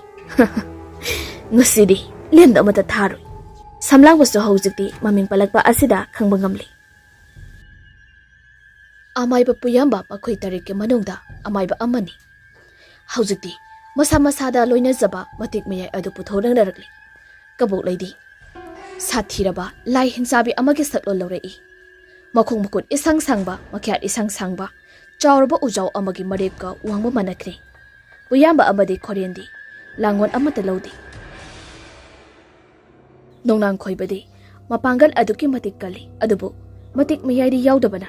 ꯉꯁꯤꯗꯤ ꯂꯦꯝꯅ ꯑꯃꯠꯇ ꯊꯥꯔꯣꯏ꯫" ꯁꯝꯂꯥꯡꯕꯁꯨ ꯍꯧꯖꯤꯛꯇꯤ ꯃꯃꯤꯡ ꯄꯜꯂꯛꯄ ꯑꯁꯤꯗ ꯈꯪꯕ ꯉꯝꯂꯤ꯫ ꯑꯃꯥꯏꯕ ꯄꯨꯌꯥꯝꯕ ꯃꯈꯣꯏ ꯇꯔꯦꯠꯀꯤ ꯃꯅꯨꯡꯗ ꯑꯃꯥꯏꯕ ꯑꯃꯅꯤ꯫ ꯍꯧꯖꯤꯛꯇꯤ ꯃꯁꯥ ꯃꯁꯥꯗ ꯂꯣꯏꯅꯖꯕ ꯃꯇꯤꯛ ꯃꯌꯥꯏ ꯑꯗꯨ ꯄꯨꯊꯣꯔꯛꯅꯔꯛꯂꯤ꯫ ꯀꯕꯣꯛꯂꯩꯗꯤ ꯁꯥꯊꯤꯔꯕ ꯂꯥꯏ ꯍꯤꯡꯆꯥꯕꯤ ꯑꯃꯒꯤ ꯁꯛꯂꯣꯟ ꯂꯧꯔꯛꯏ꯫ ꯃꯈꯣꯡ ꯃꯈꯨꯠ ꯏꯁꯥꯡ ꯁꯥꯡꯕ, ꯃꯈ꯭ꯌꯥꯠ ꯏꯁꯥꯡ ꯁꯥꯡꯕ, ꯆꯥꯎꯔꯕ ꯎꯖꯥꯎ ꯑꯃꯒꯤ ꯃꯔꯦꯞꯀ ꯋꯥꯡꯕ ꯃꯥꯟꯅꯈ꯭ꯔꯦ꯫ ꯄꯨꯌꯥꯝꯕ ꯑꯃꯗꯤ ꯈꯣꯔꯦꯟꯗꯤ ꯂꯥꯡꯒꯣꯜ ꯑꯃꯠꯇ ꯂꯧꯗꯦ꯫ ꯅꯣꯡꯅꯥꯡ ꯈꯣꯏꯕꯗꯤ ꯃꯄꯥꯡꯒꯜ ꯑꯗꯨꯛꯀꯤ ꯃꯇꯤꯛ ꯀꯜꯂꯤ, ꯑꯗꯨꯕꯨ ꯃꯇꯤꯛ ꯃꯌꯥꯏꯗꯤ ꯌꯥꯎꯗꯕꯅ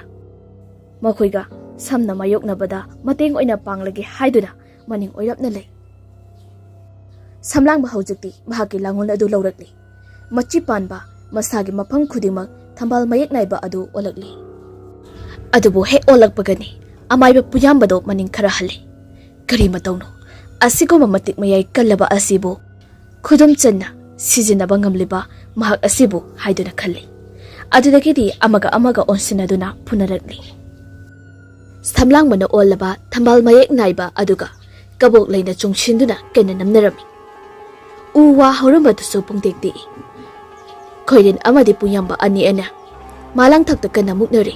ꯃꯈꯣꯏꯒ ꯁꯝꯅ ꯃꯥꯌꯣꯛꯅꯕꯗ ꯃꯇꯦꯡ ꯑꯣꯏꯅ ꯄꯥꯡꯂꯒꯦ ꯍꯥꯏꯗꯨꯅ ꯃꯅꯤꯡ ꯑꯣꯏꯔꯞꯅ ꯂꯩ꯫ ꯁꯝꯂꯥꯡꯕ ꯍꯧꯖꯤꯛꯇꯤ ꯃꯍꯥꯛꯀꯤ ꯂꯥꯡꯒꯣꯜ ꯑꯗꯨ ꯂꯧꯔꯛꯂꯤ꯫ ꯃꯆꯤ ꯄꯥꯟꯕ ꯃꯁꯥꯒꯤ ꯃꯐꯝ ꯈꯨꯗꯤꯡꯃꯛ ꯊꯝꯕꯥꯜ ꯃꯌꯦꯛ ꯅꯥꯏꯕ ꯑꯗꯨ ꯑꯣꯜꯂꯛꯂꯤ꯫ ꯑꯗꯨꯕꯨ ꯍꯦꯛ ꯑꯣꯜꯂꯛꯄꯒꯅꯤ ꯑꯃꯥꯏꯕ ꯄꯨꯌꯥꯝꯕꯗꯣ ꯃꯅꯤꯡ ꯈꯔ ꯍꯜꯂꯤ꯫ ꯀꯔꯤ ꯃꯇꯧꯅꯣ? ꯑꯁꯤꯒꯨꯝꯕ ꯃꯇꯤꯛ ꯃꯌꯥꯏ ꯀꯜꯂꯕ ꯑꯁꯤꯕꯨ ꯈꯨꯗꯨꯝ ꯆꯟꯅ ꯁꯤꯖꯤꯟꯅꯕ ꯉꯝꯂꯤꯕ ꯃꯍꯥꯛ ꯑꯁꯤꯕꯨ ꯍꯥꯏꯗꯨꯅ ꯈꯜꯂꯤ꯫ ꯑꯗꯨꯗꯒꯤꯗꯤ ꯑꯃꯒ ꯑꯃꯒ ꯑꯣꯟꯁꯤꯟꯅꯗꯨꯅ ꯐꯨꯅꯔꯛꯂꯤ꯫ ꯁꯝꯂꯥꯡꯕꯅ ꯑꯣꯜꯂꯕ ꯊꯝꯕꯥꯜ ꯃꯌꯦꯛ ꯅꯥꯏꯕ ꯑꯗꯨꯒ ꯀꯕꯣꯛ ꯂꯩꯅ ꯆꯨꯡꯁꯤꯟꯗꯨꯅ ꯀꯟꯅ ꯅꯝꯅꯔꯝꯃꯤ꯫ ꯎ ꯋꯥ ꯍꯧꯔꯝꯕꯗꯨꯁꯨ ꯄꯨꯡꯇꯦꯛ ꯇꯦꯛꯏ꯫ ꯈꯣꯏꯔꯦꯟ ꯑꯃꯗꯤ ꯄꯨꯌꯥꯝꯕ ꯑꯅꯤ ꯑꯅ ꯃꯥꯂꯪꯊꯛꯇ ꯀꯟꯅ ꯃꯨꯛꯅꯔꯤ꯫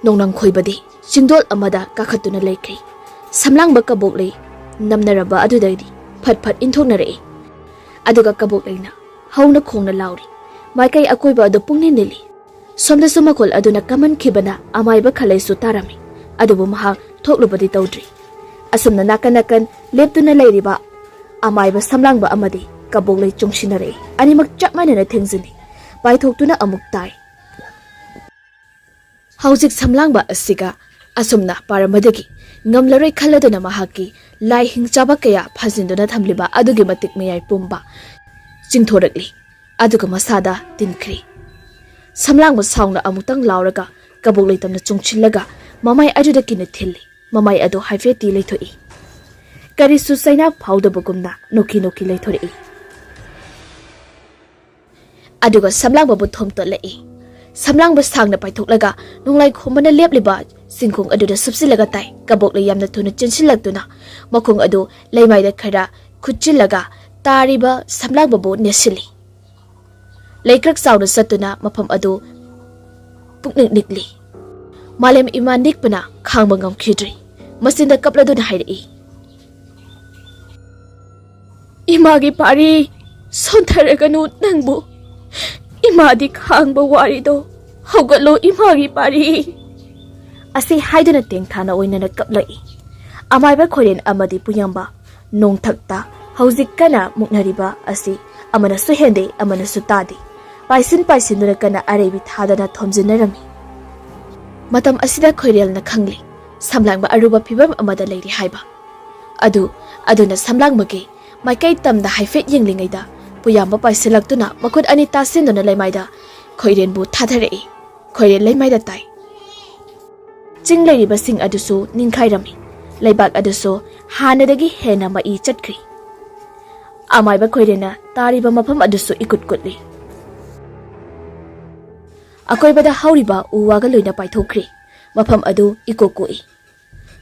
ꯅꯣꯡꯅꯥꯡ ꯈꯣꯏꯕꯗꯤ ꯆꯤꯡꯗꯣꯜ ꯑꯃꯗ ꯀꯥꯈꯠꯇꯨꯅ ꯂꯩꯈ꯭ꯔꯦ꯫ ꯁꯝꯂꯥꯡꯕ ꯀꯕꯣꯛ ꯂꯩ ꯅꯝꯅꯔꯝꯕ ꯑꯗꯨꯗꯒꯤ ꯐꯠ ꯐꯠ ꯏꯟꯊꯣꯛꯅꯔꯛꯏ꯫ ꯑꯗꯨꯒ ꯀꯕꯣꯛ ꯂꯩꯅ ꯍꯧꯅ ꯈꯣꯡꯅ ꯂꯥꯎꯔꯤ꯫ ꯃꯥꯏꯀꯩ ꯑꯀꯣꯏꯕ ꯑꯗꯨ ꯄꯨꯡꯅꯤꯟ ꯅꯤꯜꯂꯤ꯫ ꯁꯣꯝꯗꯁꯨ ꯃꯈꯣꯜ ꯑꯗꯨꯅ ꯀꯝꯃꯟꯈꯤꯕꯅ ꯑꯃꯥꯏꯕ ꯈꯂꯩꯁꯨ ꯇꯥꯔꯝꯃꯤ꯫ ꯑꯗꯨꯕꯨ ꯃꯍꯥꯛ ꯊꯣꯛꯂꯨꯕꯗꯤ ꯇꯧꯗ꯭ꯔꯤ꯫ ꯑꯁꯨꯝꯅ ꯅꯥꯀꯟ ꯅꯥꯀꯟ ꯂꯦꯞꯇꯨꯅ ꯂꯩꯔꯤꯕ ꯑꯃꯥꯏꯕ ꯁꯝꯂꯥꯡꯕ ꯑꯃꯗꯤ ꯀꯕꯣꯛ ꯂꯩ ꯆꯨꯡꯁꯤꯟꯅꯔꯛꯏ꯫ ꯑꯅꯤꯃꯛ ꯆꯞ ꯃꯥꯟꯅꯅ ꯊꯦꯡꯖꯤꯜꯂꯤ꯫ ꯄꯥꯏꯊꯣꯛꯇꯨꯅ ꯑꯃꯨꯛ ꯇꯥꯏ꯫ ꯍꯧꯖꯤꯛ ꯁꯝꯂꯥꯡꯕ ꯑꯁꯤꯒ ꯑꯁꯨꯝꯅ ꯄꯥꯔꯝꯕꯗꯒꯤ ꯉꯝꯂꯔꯣꯏ ꯈꯜꯂꯗꯨꯅ ꯃꯍꯥꯛꯀꯤ ꯂꯥꯏ ꯍꯤꯡꯆꯥꯕ ꯀꯌꯥ ꯐꯥꯖꯤꯟꯗꯨꯅ ꯊꯝꯂꯤꯕ ꯑꯗꯨꯒꯤ ꯃꯇꯤꯛ ꯃꯌꯥꯏ ꯄꯨꯝꯕ ꯆꯤꯡꯊꯣꯔꯛꯂꯤ꯫ ꯑꯗꯨꯒ ꯃꯁꯥꯗ ꯇꯤꯟꯈ꯭ꯔꯤ꯫ ꯁꯝꯂꯥꯡꯕ ꯁꯥꯎꯅ ꯑꯃꯨꯛꯇꯪ ꯂꯥꯎꯔꯒ ꯀꯕꯣꯛ ꯂꯩꯇꯝꯅ ꯆꯨꯡꯁꯤꯜꯂꯒ ꯃꯃꯥꯏ ꯑꯗꯨꯗ ꯀꯤꯅ ꯊꯤꯜꯂꯤ꯫ ꯃꯃꯥꯏ ꯑꯗꯨ ꯍꯥꯏꯐꯦꯠꯇꯤ ꯂꯩꯊꯣꯛꯏ꯫ ꯀꯔꯤꯁꯨ ꯆꯩꯅꯥ ꯐꯥꯎꯗꯕꯒꯨꯝꯅ ꯅꯣꯛꯈꯤ ꯅꯣꯛꯈꯤ ꯂꯩꯊꯣꯔꯛꯏ꯫ ꯑꯗꯨꯒ ꯁꯝꯂꯥꯡꯕꯕꯨ ꯊꯣꯝꯇꯠꯂꯛꯏ꯫ ꯁꯝꯂꯥꯡꯕ ꯁꯥꯡꯅ ꯄꯥꯏꯊꯣꯛꯂꯒ ꯅꯣꯡꯂꯥꯏ ꯈꯣꯝꯕꯅ ꯂꯦꯞꯂꯤꯕ ꯆꯤꯡꯈꯣꯡ ꯑꯗꯨꯗ ꯁꯨꯞꯆꯤꯜꯂꯒ ꯇꯥꯏ꯫ ꯀꯕꯣꯛ ꯂꯩ ꯌꯥꯝꯅ ꯊꯨꯅ ꯆꯦꯟꯁꯤꯜꯂꯛꯇꯨꯅ ꯃꯈꯣꯡ ꯑꯗꯨ ꯂꯩꯃꯥꯏꯗ ꯈꯔ ꯈꯨꯠꯆꯤꯜꯂꯒ ꯇꯥꯔꯤꯕ ꯁꯝꯂꯥꯡꯕꯕꯨ ꯅꯦꯠꯁꯤꯜꯂꯤ꯫ ꯂꯩꯀ꯭ꯔꯛ ꯆꯥꯎꯅ ꯆꯠꯇꯨꯅ ꯃꯐꯝ ꯑꯗꯨ ꯄꯨꯛꯅꯤꯛ ꯅꯤꯛꯂꯤ꯫ ꯃꯥꯂꯦꯝ ꯏꯃꯥ ꯅꯤꯛꯄꯅ ꯈꯥꯡꯕ ꯉꯝꯈꯤꯗ꯭ꯔꯤ꯫ ꯃꯆꯤꯟꯗ ꯀꯞꯂꯗꯨꯅ ꯍꯥꯏꯔꯛꯏ, "ꯏꯃꯥꯒꯤ ꯄꯥꯔꯤ, ꯁꯣꯟꯊꯔꯒꯅꯨ ꯅꯪꯕꯨ꯫ ꯏꯃꯥꯗꯤ ꯈꯥꯡꯕ ꯋꯥꯔꯤꯗꯣ꯫ ꯍꯧꯒꯠꯂꯣ ꯏꯃꯥꯒꯤ ꯄꯥꯔꯤ"꯫ ꯑꯁꯤ ꯍꯥꯏꯗꯨꯅ ꯇꯦꯡꯊꯥꯅ ꯑꯣꯏꯅꯅ ꯀꯞꯂꯛꯏ꯫ ꯑꯃꯥꯏꯕ ꯈꯣꯏꯔꯦꯟ ꯑꯃꯗꯤ ꯄꯨꯌꯥꯝꯕ ꯅꯣꯡꯊꯛꯇ ꯍꯧꯖꯤꯛ ꯀꯟꯅ ꯃꯨꯛꯅꯔꯤꯕ ꯑꯁꯤ ꯑꯃꯅꯁꯨ ꯍꯦꯟꯗꯦ, ꯑꯃꯅꯁꯨ ꯇꯥꯗꯦ꯫ ꯄꯥꯏꯁꯤꯟ ꯄꯥꯏꯁꯤꯟꯗꯨꯅ ꯀꯟꯅ ꯑꯔꯩꯕꯤ ꯊꯥꯗꯅ ꯊꯣꯝꯖꯤꯟꯅꯔꯝꯃꯤ꯫ ꯃꯇꯝ ꯑꯁꯤꯗ ꯈꯣꯏꯔꯦꯜꯅ ꯈꯪꯂꯤ, ꯁꯝꯂꯥꯡꯕ ꯑꯔꯨꯕ ꯐꯤꯕꯝ ꯑꯃꯗ ꯂꯩꯔꯤ ꯍꯥꯏꯕ꯫ ꯑꯗꯨ, ꯑꯗꯨꯅ ꯁꯝꯂꯥꯡꯕꯒꯤ ꯃꯥꯏꯀꯩ ꯇꯝꯗ ꯍꯥꯏꯐꯦꯠ ꯌꯦꯡꯂꯤꯉꯩꯗ ꯄꯨꯌꯥꯝꯕ ꯄꯥꯏꯁꯤꯜꯂꯛꯇꯨꯅ ꯃꯈꯨꯠ ꯑꯅꯤ ꯇꯥꯁꯤꯟꯗꯨꯅ ꯂꯩꯃꯥꯏꯗ ꯈꯣꯏꯔꯦꯟꯕꯨ ꯊꯥꯊꯔꯛꯏ꯫ ꯈꯣꯏꯔꯦꯟ ꯂꯩꯃꯥꯏꯗ ꯇꯥꯏ꯫ ꯆꯤꯡ ꯂꯩꯔꯤꯕꯁꯤꯡ ꯑꯗꯨꯁꯨ ꯅꯤꯡꯈꯥꯏꯔꯝꯃꯤ꯫ ꯂꯩꯕꯥꯛ ꯑꯗꯨꯁꯨ ꯍꯥꯟꯅꯗꯒꯤ ꯍꯦꯟꯅ ꯃꯩ ꯆꯠꯈ꯭ꯔꯤ꯫ ꯑꯃꯥꯏꯕ ꯈꯣꯏꯔꯦꯟꯅ ꯇꯥꯔꯤꯕ ꯃꯐꯝ ꯑꯗꯨꯁꯨ ꯏꯀꯨꯠ ꯀꯨꯠꯂꯤ꯫ ꯑꯀꯣꯏꯕꯗ ꯍꯧꯔꯤꯕ ꯎ ꯋꯥꯒ ꯂꯣꯏꯅ ꯄꯥꯏꯊꯣꯛꯈ꯭ꯔꯤ꯫ ꯃꯐꯝ ꯑꯗꯨ ꯏꯀꯣꯛ ꯀꯣꯛꯏ꯫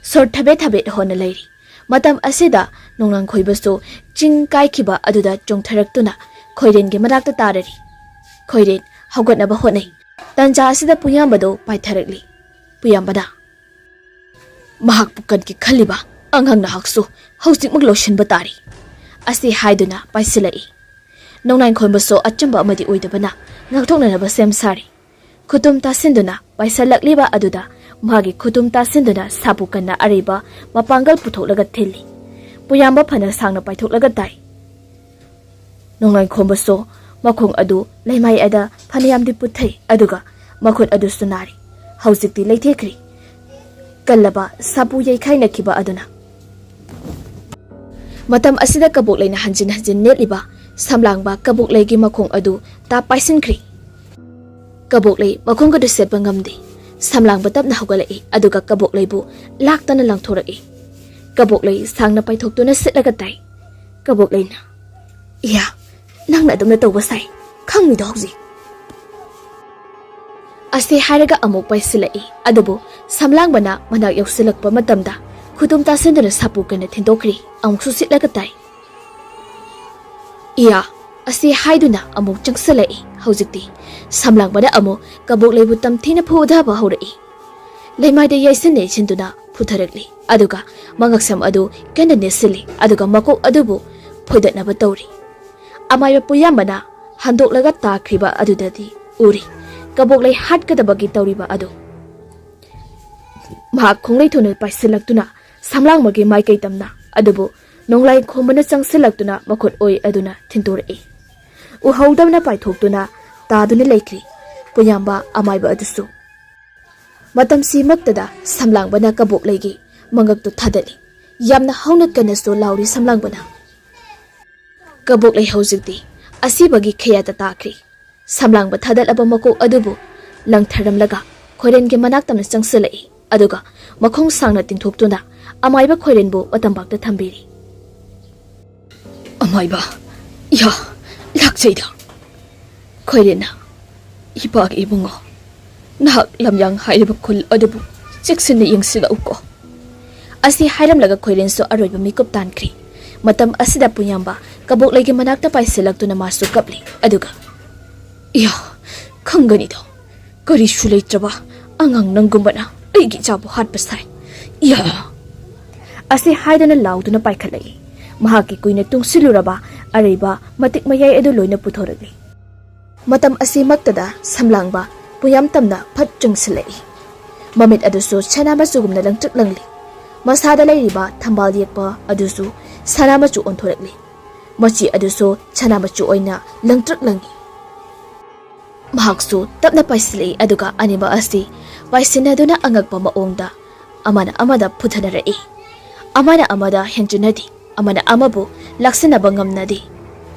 ꯁꯣꯔ ꯊꯕꯦꯠ ꯊꯕꯦꯠ ꯍꯣꯟꯅ ꯂꯩꯔꯤ꯫ ꯃꯇꯝ ꯑꯁꯤꯗ ꯅꯣꯡꯅꯥꯡ ꯈꯣꯏꯕꯁꯨ ꯆꯤꯡ ꯀꯥꯏꯈꯤꯕ ꯑꯗꯨꯗ ꯆꯣꯡꯊꯔꯛꯇꯨꯅ ꯈꯣꯏꯔꯦꯟꯒꯤ ꯃꯅꯥꯛꯇ ꯇꯥꯔꯔꯤ꯫ ꯈꯣꯏꯔꯦꯟ ꯍꯧꯒꯠꯅꯕ ꯍꯣꯠꯅꯩ꯫ ꯇꯟꯖꯥ ꯑꯁꯤꯗ ꯄꯨꯌꯥꯝꯕꯗꯨ ꯄꯥꯏꯊꯔꯛꯂꯤ꯫ ꯄꯨꯌꯥꯝꯕꯅ, "ꯃꯍꯥꯛꯄꯨ ꯀꯟꯒꯦ ꯈꯜꯂꯤꯕ ꯑꯉꯥꯡ ꯅꯍꯥꯛꯁꯨ ꯍꯧꯖꯤꯛꯃꯛ ꯂꯣꯏꯁꯤꯟꯕ ꯇꯥꯔꯤ" ꯑꯁꯤ ꯍꯥꯏꯗꯨꯅ ꯄꯥꯏꯁꯤꯜꯂꯛꯏ꯫ ꯅꯣꯡꯅꯥꯡ ꯈꯣꯟꯕꯁꯨ ꯑꯆꯝꯕ ꯑꯃꯗꯤ ꯑꯣꯏꯗꯕꯅ ꯉꯥꯛꯊꯣꯛꯅꯅꯕ ꯁꯦꯝ ꯁꯥꯔꯤ꯫ ꯈꯨꯇꯨꯝ ꯇꯥꯁꯤꯟꯗꯨꯅ ꯄꯥꯏꯁꯤꯜꯂꯛꯂꯤꯕ ꯑꯗꯨꯗ ꯃꯥꯒꯤ ꯈꯨꯇꯨꯝ ꯇꯥꯁꯤꯟꯗꯨꯅ ꯁꯥꯄꯨ ꯀꯟꯅ ꯑꯔꯩꯕ ꯃꯄꯥꯡꯒꯜ ꯄꯨꯊꯣꯛꯂꯒ ꯊꯤꯜꯂꯤ꯫ ꯄꯨꯌꯥꯝꯕ ꯐꯅ ꯁꯥꯡꯅ ꯄꯥꯏꯊꯣꯛꯂꯒ ꯇꯥꯏ꯫ ꯅꯣꯡꯂꯥꯏ ꯈꯣꯝꯕꯁꯨ ꯃꯈꯣꯡ ꯑꯗꯨ ꯂꯩꯃꯥꯏ ꯑꯗ ꯐꯅꯌꯥꯝꯗꯤ ꯄꯨꯊꯩ, ꯑꯗꯨꯒ ꯃꯈꯨꯠ ꯑꯗꯨꯁꯨ ꯅꯥꯔꯤ꯫ ꯍꯧꯖꯤꯛꯇꯤ ꯂꯩꯊꯦꯛꯈ꯭ꯔꯤ꯫ ꯀꯜꯂꯕ ꯁꯥꯄꯨ ꯌꯩꯈꯥꯏꯅꯈꯤꯕ ꯑꯗꯨꯅ꯫ ꯃꯇꯝ ꯑꯁꯤꯗ ꯀꯕꯣꯛꯂꯩꯅ ꯍꯟꯖꯤꯟ ꯍꯟꯖꯤꯟ ꯅꯦꯠꯂꯤꯕ ꯁꯝꯂꯥꯡꯕ ꯀꯕꯣꯛꯂꯩꯒꯤ ꯃꯈꯣꯡ ꯑꯗꯨ ꯇꯥꯞ ꯄꯥꯏꯁꯤꯟꯈ꯭ꯔꯤ꯫ ꯀꯕꯣꯛꯂꯩ ꯃꯈꯣꯡ ꯑꯗꯨ ꯁꯦꯠꯄ ꯉꯝꯗꯦ꯫ ꯁꯝꯂꯥꯡꯕ ꯇꯞꯅ ꯍꯧꯒꯠꯂꯛꯏ, ꯑꯗꯨꯒ ꯀꯕꯣꯛꯂꯩꯕꯨ ꯂꯥꯛꯇꯅ ꯂꯪꯊꯣꯔꯛꯏ꯫ ꯀꯕꯣꯛꯂꯩ ꯁꯥꯡꯅ ꯄꯥꯏꯊꯣꯛꯇꯨꯅ ꯁꯤꯠꯂꯒ ꯇꯥꯏ꯫ ꯀꯕꯣꯛꯂꯩꯅ, "ꯏꯌꯥ, ꯅꯪꯅ ꯑꯗꯨꯝꯅ ꯇꯧꯕ ꯁꯥꯏ, ꯈꯪꯉꯤꯗꯣ ꯍꯧꯖꯤꯛ?" ꯑꯁꯤ ꯍꯥꯏꯔꯒ ꯑꯃꯨꯛ ꯄꯥꯏꯁꯤꯜꯂꯛꯏ, ꯑꯗꯨꯕꯨ ꯁꯝꯂꯥꯡꯕꯅ ꯃꯅꯥꯛ ꯌꯧꯁꯤꯜꯂꯛꯄ ꯃꯇꯝꯗ ꯈꯨꯇꯨꯝ ꯇꯥꯁꯤꯟꯗꯨꯅ ꯁꯥꯄꯨ ꯀꯟꯅ ꯊꯤꯟꯗꯣꯛꯈ꯭ꯔꯤ꯫ ꯑꯃꯨꯛꯁꯨ ꯁꯤꯠꯂꯒ ꯇꯥꯏ꯫ "ꯏꯌꯥ!" ꯑꯁꯤ ꯍꯥꯏꯗꯨꯅ ꯑꯃꯨꯛ ꯆꯪꯁꯤꯜꯂꯛꯏ꯫ ꯍꯧꯖꯤꯛꯇꯤ ꯁꯝꯂꯥꯡꯕꯅ ꯑꯃꯨꯛ ꯀꯕꯣꯛꯂꯩꯕꯨ ꯇꯝꯊꯤꯅ ꯐꯨꯊꯕ ꯍꯧꯔꯛꯏ꯫ ꯂꯩꯃꯥꯏꯗ ꯌꯩꯁꯤꯟ ꯌꯩꯁꯤꯟꯗꯨꯅ ꯐꯨꯊꯔꯛꯂꯤ, ꯑꯗꯨꯒ ꯃꯉꯛꯁꯝ ꯑꯗꯨ ꯀꯟꯅ ꯅꯦꯠꯁꯤꯜꯂꯤ, ꯑꯗꯨꯒ ꯃꯀꯣꯛ ꯑꯗꯨꯕꯨ ꯐꯣꯏꯗꯠꯅꯕ ꯇꯧꯔꯤ꯫ ꯑꯃꯥꯏꯕ ꯄꯨꯌꯥꯝꯕꯅ ꯍꯟꯗꯣꯛꯂꯒ ꯇꯥꯈ꯭ꯔꯤꯕ ꯑꯗꯨꯗꯗꯤ ꯎꯔꯤ꯫ ꯀꯕꯣꯛꯂꯩ ꯍꯥꯠꯀꯗꯕꯒꯤ ꯇꯧꯔꯤꯕ ꯑꯗꯨ꯫ ꯃꯍꯥꯛ ꯈꯣꯡꯂꯩ ꯊꯨꯅ ꯄꯥꯏꯁꯤꯜꯂꯛꯇꯨꯅ ꯁꯝꯂꯥꯡꯕꯒꯤ ꯃꯥꯏꯀꯩ ꯇꯝꯅ, ꯑꯗꯨꯕꯨ ꯅꯣꯡꯂꯥꯏ ꯈꯣꯝꯕꯅ ꯆꯪꯁꯤꯜꯂꯛꯇꯨꯅ ꯃꯈꯨꯠ ꯑꯣꯏ ꯑꯗꯨꯅ ꯊꯤꯟꯗꯣꯔꯛꯏ꯫ ꯎꯍꯧꯗꯕꯅ ꯄꯥꯏꯊꯣꯛꯇꯨꯅ ꯇꯥꯗꯨꯅ ꯂꯩꯈ꯭ꯔꯤ꯫ ꯄꯨꯌꯥꯝꯕ ꯑꯃꯥꯏꯕ ꯑꯗꯨꯁꯨ꯫ ꯃꯇꯝꯁꯤꯃꯛꯇꯗ ꯁꯝꯂꯥꯡꯕꯅ ꯀꯕꯣꯛꯂꯩꯒꯤ ꯃꯉꯛꯇꯨ ꯊꯥꯗꯠꯂꯤ꯫ ꯌꯥꯝꯅ ꯍꯧꯅ ꯀꯟꯅꯁꯨ ꯂꯥꯎꯔꯤ ꯁꯝꯂꯥꯡꯕꯅ꯫ ꯀꯕꯣꯛꯂꯩ ꯍꯧꯖꯤꯛꯇꯤ ꯑꯁꯤꯕꯒꯤ ꯈꯌꯥꯠꯇ ꯇꯥꯈ꯭ꯔꯤ꯫ ꯁꯝꯂꯥꯡꯕ ꯊꯥꯗꯠꯂꯕ ꯃꯀꯣꯛ ꯑꯗꯨꯕꯨ ꯂꯪꯊꯔꯝꯂꯒ ꯈꯣꯏꯔꯦꯟꯒꯤ ꯃꯅꯥꯛꯇꯅ ꯆꯪꯁꯤꯜꯂꯛꯏ꯫ ꯑꯗꯨꯒ ꯃꯈꯣꯡ ꯁꯥꯡꯅ ꯇꯤꯡꯊꯣꯛꯇꯨꯅ ꯑꯃꯥꯏꯕ ꯈꯣꯏꯔꯦꯟꯕꯨ ꯃꯇꯝꯄꯥꯛꯇ ꯊꯝꯕꯤꯔꯤ꯫ "ꯑꯃꯥꯏꯕ, ꯌꯥ, ꯂꯥꯛꯆꯩꯗ꯫" ꯈꯣꯏꯔꯦꯟꯅ, "ꯏꯄꯥꯒꯤ ꯏꯕꯨꯡꯉꯣ, ꯅꯍꯥꯛ ꯂꯝꯌꯥꯡ ꯍꯥꯏꯔꯤꯕ ꯈꯨꯜ ꯑꯗꯨꯕꯨ ꯆꯦꯛꯁꯤꯟꯅ ꯌꯦꯡꯁꯤꯜꯂꯛꯎꯀꯣ꯫" ꯑꯁꯤ ꯍꯥꯏꯔꯝꯂꯒ ꯈꯣꯏꯔꯦꯟꯁꯨ ꯑꯔꯣꯏꯕ ꯃꯤꯀꯨꯞ ꯇꯥꯟꯈ꯭ꯔꯤ꯫ ꯃꯇꯝ ꯑꯁꯤꯗ ꯄꯨꯌꯥꯝꯕ ꯀꯕꯣꯛꯂꯩꯒꯤ ꯃꯅꯥꯛꯇ ꯄꯥꯏꯁꯤꯜꯂꯛꯇꯨꯅ ꯃꯥꯁꯨ ꯀꯞꯂꯤ꯫ ꯑꯗꯨꯒ, "ꯏꯌꯥ, ꯈꯪꯒꯅꯤꯗꯣ, ꯀꯔꯤꯁꯨ ꯂꯩꯇ꯭ꯔꯕ ꯑꯉꯥꯡ ꯅꯪꯒꯨꯝꯕꯅ ꯑꯩꯒꯤ ꯏꯆꯥꯕꯨ ꯍꯥꯠꯄ ꯁꯥꯏ꯫ ꯏꯌꯥ!" ꯑꯁꯤ ꯍꯥꯏꯗꯨꯅ ꯂꯥꯎꯗꯨꯅ ꯄꯥꯏꯈꯠꯂꯛꯏ꯫ ꯃꯍꯥꯛꯀꯤ ꯀꯨꯏꯅ ꯇꯨꯡꯁꯤꯜꯂꯨꯔꯕ ꯑꯔꯩꯕ ꯃꯇꯤꯛ ꯃꯌꯥꯏ ꯑꯗꯨ ꯂꯣꯏꯅ ꯄꯨꯊꯣꯔꯛꯂꯤ꯫ ꯃꯇꯝ ꯑꯁꯤꯃꯛꯇꯗ ꯁꯝꯂꯥꯡꯕ ꯄꯨꯌꯥꯝ ꯇꯝꯅ ꯐꯠ ꯆꯪꯁꯤꯜꯂꯛꯏ꯫ ꯃꯃꯤꯠ ꯑꯗꯨꯁꯨ ꯁꯅꯥ ꯃꯆꯨꯒꯨꯝꯅ ꯂꯪꯇ꯭ꯔꯤꯛ ꯂꯪꯂꯤ꯫ ꯃꯁꯥꯗ ꯂꯩꯔꯤꯕ ꯊꯝꯕꯥꯜ ꯌꯦꯛꯄ ꯑꯗꯨꯁꯨ ꯁꯅꯥ ꯃꯆꯨ ꯑꯣꯟꯊꯣꯔꯛꯂꯤ꯫ ꯃꯆꯤ ꯑꯗꯨꯁꯨ ꯁꯅꯥ ꯃꯆꯨ ꯑꯣꯏꯅ ꯂꯪꯇ꯭ꯔꯤꯛ ꯂꯪꯏ꯫ ꯃꯍꯥꯛꯁꯨ ꯇꯞꯅ ꯄꯥꯏꯁꯤꯜꯂꯛꯏ, ꯑꯗꯨꯒ ꯑꯅꯤꯃꯛ ꯑꯁꯤ ꯄꯥꯏꯁꯤꯟꯅꯗꯨꯅ ꯑꯉꯛꯄ ꯃꯑꯣꯡꯗ ꯑꯃꯅ ꯑꯃꯗ ꯐꯨꯊꯅꯔꯛꯏ꯫ ꯑꯃꯅ ꯑꯃꯗ ꯍꯦꯟꯖꯤꯟꯅꯗꯦ, ꯑꯃꯅ ꯑꯃꯕꯨ ꯂꯥꯛꯁꯤꯟꯅꯕ ꯉꯝꯅꯗꯦ꯫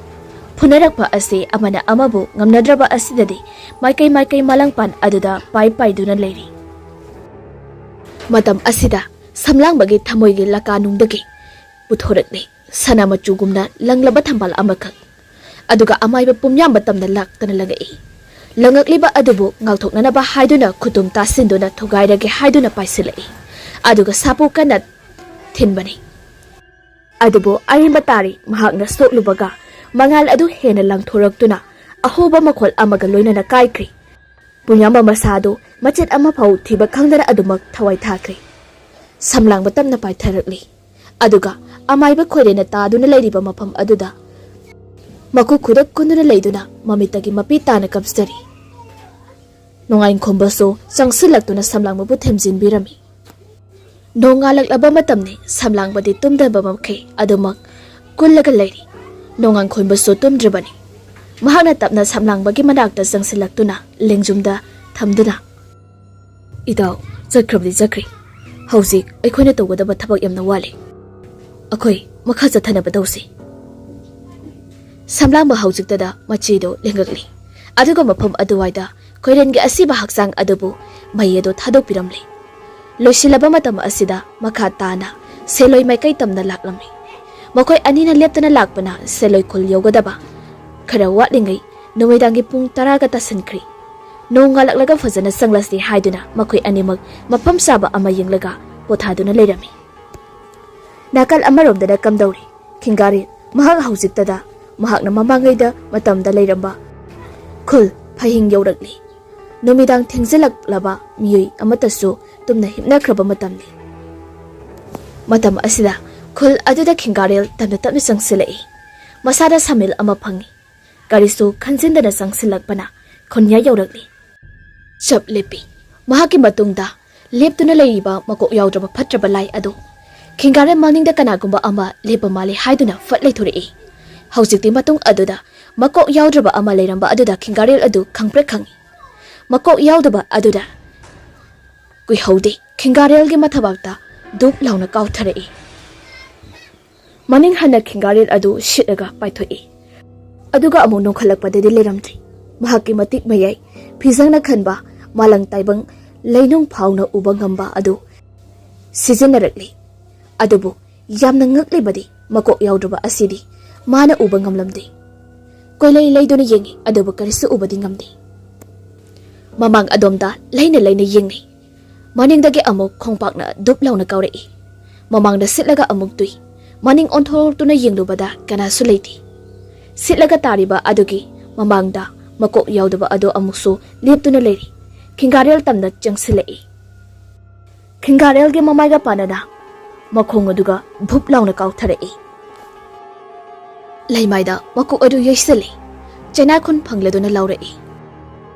ꯐꯨꯅꯔꯛꯄ ꯑꯁꯤ ꯑꯃꯅ ꯑꯃꯕꯨ ꯉꯝꯅꯗ꯭ꯔꯕ ꯑꯁꯤꯗꯗꯤ ꯃꯥꯏꯀꯩ ꯃꯥꯏꯀꯩ ꯃꯂꯪꯄꯥꯟ ꯑꯗꯨꯗ ꯄꯥꯏ ꯄꯥꯏꯗꯨꯅ ꯂꯩꯔꯤ꯫ ꯃꯇꯝ ꯑꯁꯤꯗ ꯁꯝꯂꯥꯡꯕꯒꯤ ꯊꯃꯣꯏꯒꯤ ꯂꯀꯥꯅꯨꯡꯗꯒꯤ ꯄꯨꯊꯣꯔꯛꯂꯤ ꯁꯅꯥ ꯃꯆꯨꯒꯨꯝꯅ ꯂꯪꯂꯕ ꯊꯝꯕꯥꯜ ꯑꯃꯈꯛ꯫ ꯑꯗꯨꯒ ꯑꯃꯥꯏꯕ ꯄꯨꯝꯌꯥꯝꯕ ꯇꯝꯅ ꯂꯥꯛꯇꯅ ꯂꯪꯉꯛꯏ꯫ ꯂꯪꯉꯛꯂꯤꯕ ꯑꯗꯨꯕꯨ ꯉꯥꯛꯊꯣꯛꯅꯅꯕ ꯍꯥꯏꯗꯨꯅ ꯈꯨꯇꯨꯝ ꯇꯥꯁꯤꯟꯗꯨꯅ ꯊꯨꯒꯥꯏꯔꯒꯦ ꯍꯥꯏꯗꯨꯅ ꯄꯥꯏꯁꯤꯜꯂꯛꯏ꯫ ꯑꯗꯨꯒ ꯁꯥꯐꯨ ꯀꯟꯅ ꯊꯤꯟꯕꯅꯤ꯫ ꯑꯗꯨꯕꯨ ꯑꯔꯦꯝꯕ ꯇꯥꯔꯤ꯫ ꯃꯍꯥꯛꯅ ꯁꯣꯛꯂꯨꯕꯒ ꯃꯉꯥꯜ ꯑꯗꯨ ꯍꯦꯟꯅ ꯂꯪꯊꯣꯔꯛꯇꯨꯅ ꯑꯍꯣꯕ ꯃꯈꯣꯜ ꯑꯃꯒ ꯂꯣꯏꯅꯅ ꯀꯥꯏꯈ꯭ꯔꯤ꯫ ꯄꯨꯝꯌꯥꯝꯕ ꯃꯁꯥꯗꯨ ꯃꯆꯦꯠ ꯑꯃꯐꯥꯎ ꯊꯤꯕ ꯈꯪꯗꯅ ꯑꯗꯨꯃꯛ ꯊꯋꯥꯏ ꯊꯥꯈ꯭ꯔꯦ꯫ ꯁꯝꯂꯥꯡꯕ ꯇꯞꯅ ꯄꯥꯏꯊꯔꯛꯂꯤ꯫ ꯑꯗꯨꯒ ꯑꯃꯥꯏꯕ ꯈꯣꯏꯔꯦꯟꯅ ꯇꯥꯗꯨꯅ ꯂꯩꯔꯤꯕ ꯃꯐꯝ ꯑꯗꯨꯗ ꯃꯈꯨ ꯈꯨꯗꯛ ꯀꯨꯟꯗꯨꯅ ꯂꯩꯗꯨꯅ ꯃꯃꯤꯠꯇꯒꯤ ꯃꯄꯤ ꯇꯥꯅ ꯀꯞꯆꯔꯤ꯫ ꯅꯣꯡꯉꯥꯏꯈꯣꯝꯕꯁꯨ ꯆꯪꯁꯤꯜꯂꯛꯇꯨꯅ ꯁꯝꯂꯥꯡꯕꯕꯨ ꯊꯦꯝꯖꯤꯟꯕꯤꯔꯝꯃꯤ꯫ ꯅꯣꯡꯉꯥꯜꯂꯛꯂꯕ ꯃꯇꯝꯅꯤ꯫ ꯁꯝꯂꯥꯡꯕꯗꯤ ꯇꯨꯝꯗꯕ ꯃꯈꯩ ꯑꯗꯨꯃꯛ ꯀꯨꯜꯂꯒ ꯂꯩꯔꯤ꯫ ꯅꯣꯡꯉꯥꯟꯈꯣꯟꯕꯁꯨ ꯇꯨꯝꯗ꯭ꯔꯤꯕꯅꯤ꯫ ꯃꯍꯥꯛꯅ ꯇꯞꯅ ꯁꯝꯂꯥꯡꯕꯒꯤ ꯃꯅꯥꯛꯇ ꯆꯪꯁꯤꯜꯂꯛꯇꯨꯅ ꯂꯦꯡꯖꯨꯝꯗ ꯊꯝꯗꯨꯅ, "ꯏꯇꯥꯎ, ꯆꯠꯈ꯭ꯔꯕꯗꯤ ꯆꯠꯈ꯭ꯔꯤ꯫ ꯍꯧꯖꯤꯛ ꯑꯩꯈꯣꯏꯅ ꯇꯧꯒꯗꯕ ꯊꯕꯛ ꯌꯥꯝꯅ ꯋꯥꯠꯂꯤ꯫ ꯑꯩꯈꯣꯏ ꯃꯈꯥ ꯆꯠꯊꯅꯕ ꯇꯧꯁꯤ꯫" ꯁꯝꯂꯥꯡꯕ ꯍꯧꯖꯤꯛꯇꯗ ꯃꯆꯦꯗꯣ ꯂꯦꯡꯉꯛꯂꯤ꯫ ꯑꯗꯨꯒ ꯃꯐꯝ ꯑꯗꯨꯋꯥꯏꯗ ꯈꯣꯏꯔꯦꯟꯒꯤ ꯑꯁꯤꯕ ꯍꯛꯆꯥꯡ ꯑꯗꯨꯕꯨ ꯃꯩ ꯑꯗꯨ ꯊꯥꯗꯣꯛꯄꯤꯔꯝꯂꯦ꯫ ꯂꯣꯏꯁꯤꯜꯂꯕ ꯃꯇꯝ ꯑꯁꯤꯗ ꯃꯈꯥ ꯇꯥꯅ ꯁꯦꯂꯣꯏ ꯃꯥꯏꯀꯩ ꯇꯝꯅ ꯂꯥꯛꯂꯝꯃꯤ꯫ ꯃꯈꯣꯏ ꯑꯅꯤꯅ ꯂꯦꯞꯇꯅ ꯂꯥꯛꯄꯅ ꯁꯦꯂꯣꯏ ꯈꯨꯜ ꯌꯧꯒꯗꯕ ꯈꯔ ꯋꯥꯠꯂꯤꯉꯩ ꯅꯨꯃꯤꯗꯥꯡꯒꯤ ꯄꯨꯡ ꯇꯔꯥꯒ ꯇꯥꯁꯤꯟꯈ꯭ꯔꯦ꯫ ꯅꯣꯡ ꯉꯥꯜꯂꯛꯂꯒ ꯐꯖꯅ ꯆꯪꯂꯁꯤ ꯍꯥꯏꯗꯨꯅ ꯃꯈꯣꯏ ꯑꯅꯤꯃꯛ ꯃꯐꯝ ꯆꯥꯕ ꯑꯃ ꯌꯦꯡꯂꯒ ꯄꯣꯊꯥꯗꯨꯅ ꯂꯩꯔꯝꯃꯤ꯫ ꯅꯥꯀꯜ ꯑꯃꯔꯣꯝꯗꯅ ꯀꯝꯗꯧꯔꯤ? ꯈꯤꯡꯒꯥꯔꯦꯜ ꯃꯍꯥꯛ ꯍꯧꯖꯤꯛꯇꯗ ꯃꯍꯥꯛꯅ ꯃꯃꯥꯡꯉꯩꯗ ꯃꯇꯝꯗ ꯂꯩꯔꯝꯕ ꯈꯨꯜ ꯐꯍꯤꯡ ꯌꯧꯔꯛꯂꯤ꯫ ꯅꯨꯃꯤꯗꯥꯡ ꯊꯦꯡꯖꯤꯜꯂꯛꯂꯕ ꯃꯤꯑꯣꯏ ꯑꯃꯠꯇꯁꯨ ꯇꯨꯝꯅ ꯍꯤꯞꯅꯈ꯭ꯔꯕ ꯃꯇꯝꯅꯤ꯫ ꯃꯇꯝ ꯑꯁꯤꯗ ꯈꯨꯜ ꯑꯗꯨꯗ ꯈꯤꯡꯒꯥꯔꯦꯜ ꯇꯞꯅ ꯇꯞꯅ ꯆꯪꯁꯤꯜꯂꯛꯏ꯫ ꯃꯁꯥꯗ ꯁꯥꯃꯤꯜ ꯑꯃ ꯐꯪꯏ꯫ ꯀꯔꯤꯁꯨ ꯈꯟꯖꯤꯟꯗꯅ ꯆꯪꯁꯤꯜꯂꯛꯄꯅ ꯈꯣꯟꯌꯥ ꯌꯧꯔꯛꯂꯤ꯫ ꯆꯞ ꯂꯦꯞꯄꯤ꯫ ꯃꯍꯥꯛꯀꯤ ꯃꯇꯨꯡꯗ ꯂꯦꯞꯇꯨꯅ ꯂꯩꯔꯤꯕ ꯃꯀꯣꯛ ꯌꯥꯎꯗ꯭ꯔꯕ ꯐꯠꯇ꯭ꯔꯕ ꯂꯥꯏ ꯑꯗꯨ꯫ ꯈꯤꯡꯒꯥꯔꯦꯜ ꯃꯅꯤꯡꯗ ꯀꯅꯥꯒꯨꯝꯕ ꯑꯃ ꯂꯦꯞꯄ ꯃꯥꯜꯂꯤ ꯍꯥꯏꯗꯨꯅ ꯐꯠ ꯂꯩꯊꯣꯔꯛꯏ꯫ ꯍꯧꯖꯤꯛꯇꯤ ꯃꯇꯨꯡ ꯑꯗꯨꯗ ꯃꯀꯣꯛ ꯌꯥꯎꯗ꯭ꯔꯕ ꯑꯃ ꯂꯩꯔꯝꯕ ꯑꯗꯨꯗ ꯈꯤꯡꯒꯥꯔꯦꯜ ꯑꯗꯨ ꯈꯪꯄ꯭ꯔꯦꯛ ꯈꯪꯏ꯫ ꯃꯀꯣꯛ ꯌꯥꯎꯗꯕ ꯑꯗꯨꯗ ꯀꯨꯏꯍꯧꯗꯦ, ꯈꯤꯡꯒꯥꯔꯦꯜꯒꯤ ꯃꯊꯕꯥꯛꯇ ꯗꯨꯞ ꯂꯥꯎꯅ ꯀꯥꯎꯊꯔꯛꯏ꯫ ꯃꯅꯤꯡ ꯍꯟꯅ ꯈꯤꯡꯒꯥꯔꯦꯜ ꯑꯗꯨ ꯁꯤꯠꯂꯒ ꯄꯥꯏꯊꯣꯛꯏ꯫ ꯑꯗꯨꯒ ꯑꯃꯨꯛ ꯅꯣꯡꯈꯠꯂꯛꯄꯗꯗꯤ ꯂꯩꯔꯝꯗ꯭ꯔꯤ꯫ ꯃꯍꯥꯛꯀꯤ ꯃꯇꯤꯛ ꯃꯌꯥꯏ ꯐꯤꯖꯪꯅ ꯈꯟꯕ ꯃꯥꯂꯪ ꯇꯥꯏꯕꯪ ꯂꯩꯅꯨꯡ ꯐꯥꯎꯅ ꯎꯕ ꯉꯝꯕ ꯑꯗꯨ ꯁꯤꯖꯤꯟꯅꯔꯛꯂꯤ꯫ ꯑꯗꯨꯕꯨ ꯌꯥꯝꯅ ꯉꯛꯂꯤꯕꯗꯤ ꯃꯀꯣꯛ ꯌꯥꯎꯗ꯭ꯔꯕ ꯑꯁꯤꯗꯤ ꯃꯥꯅ ꯎꯕ ꯉꯝꯂꯝꯗꯦ꯫ ꯀꯣꯏꯂꯩ ꯂꯩꯗꯨꯅ ꯌꯦꯡꯉꯤ, ꯑꯗꯨꯕꯨ ꯀꯔꯤꯁꯨ ꯎꯕꯗꯤ ꯉꯝꯗꯦ꯫ ꯃꯃꯥꯡ ꯑꯗꯣꯝꯗ ꯂꯩꯅ ꯂꯩꯅ ꯌꯦꯡꯅꯩ꯫ ꯃꯅꯤꯡꯗꯒꯤ ꯑꯃꯨꯛ ꯈꯣꯡꯄꯥꯛꯅ ꯗꯨꯞ ꯂꯥꯎꯅ ꯀꯥꯎꯔꯛꯏ꯫ ꯃꯃꯥꯡꯗ ꯁꯤꯠꯂꯒ ꯑꯃꯨꯛ ꯇꯨꯏ꯫ ꯃꯅꯤꯡ ꯑꯣꯟꯊꯣꯔꯛꯇꯨꯅ ꯌꯦꯡꯂꯨꯕꯗ ꯀꯅꯥꯁꯨ ꯂꯩꯇꯦ꯫ ꯁꯤꯠꯂꯒ ꯇꯥꯔꯤꯕ ꯑꯗꯨꯒꯤ ꯃꯃꯥꯡꯗ ꯃꯀꯣꯛ ꯌꯥꯎꯗꯕ ꯑꯗꯨ ꯑꯃꯨꯛꯁꯨ ꯂꯦꯞꯇꯨꯅ ꯂꯩꯔꯤ꯫ ꯈꯤꯡꯒꯥꯔꯦꯜ ꯇꯝꯅ ꯆꯪꯁꯤꯜꯂꯛꯏ꯫ ꯈꯤꯡꯒꯥꯔꯦꯜꯒꯤ ꯃꯃꯥꯏꯒ ꯄꯥꯟꯅꯅ ꯃꯈꯣꯡ ꯑꯗꯨꯒ ꯚꯨꯞ ꯂꯥꯎꯅ ꯀꯥꯎꯊꯔꯛꯏ꯫ ꯂꯩꯃꯥꯏꯗ ꯃꯀꯣꯛ ꯑꯗꯨ ꯌꯩꯁꯤꯜꯂꯤ꯫ ꯆꯩꯅꯥꯈꯨꯟ ꯐꯪꯂꯗꯨꯅ ꯂꯥꯎꯔꯛꯏ꯫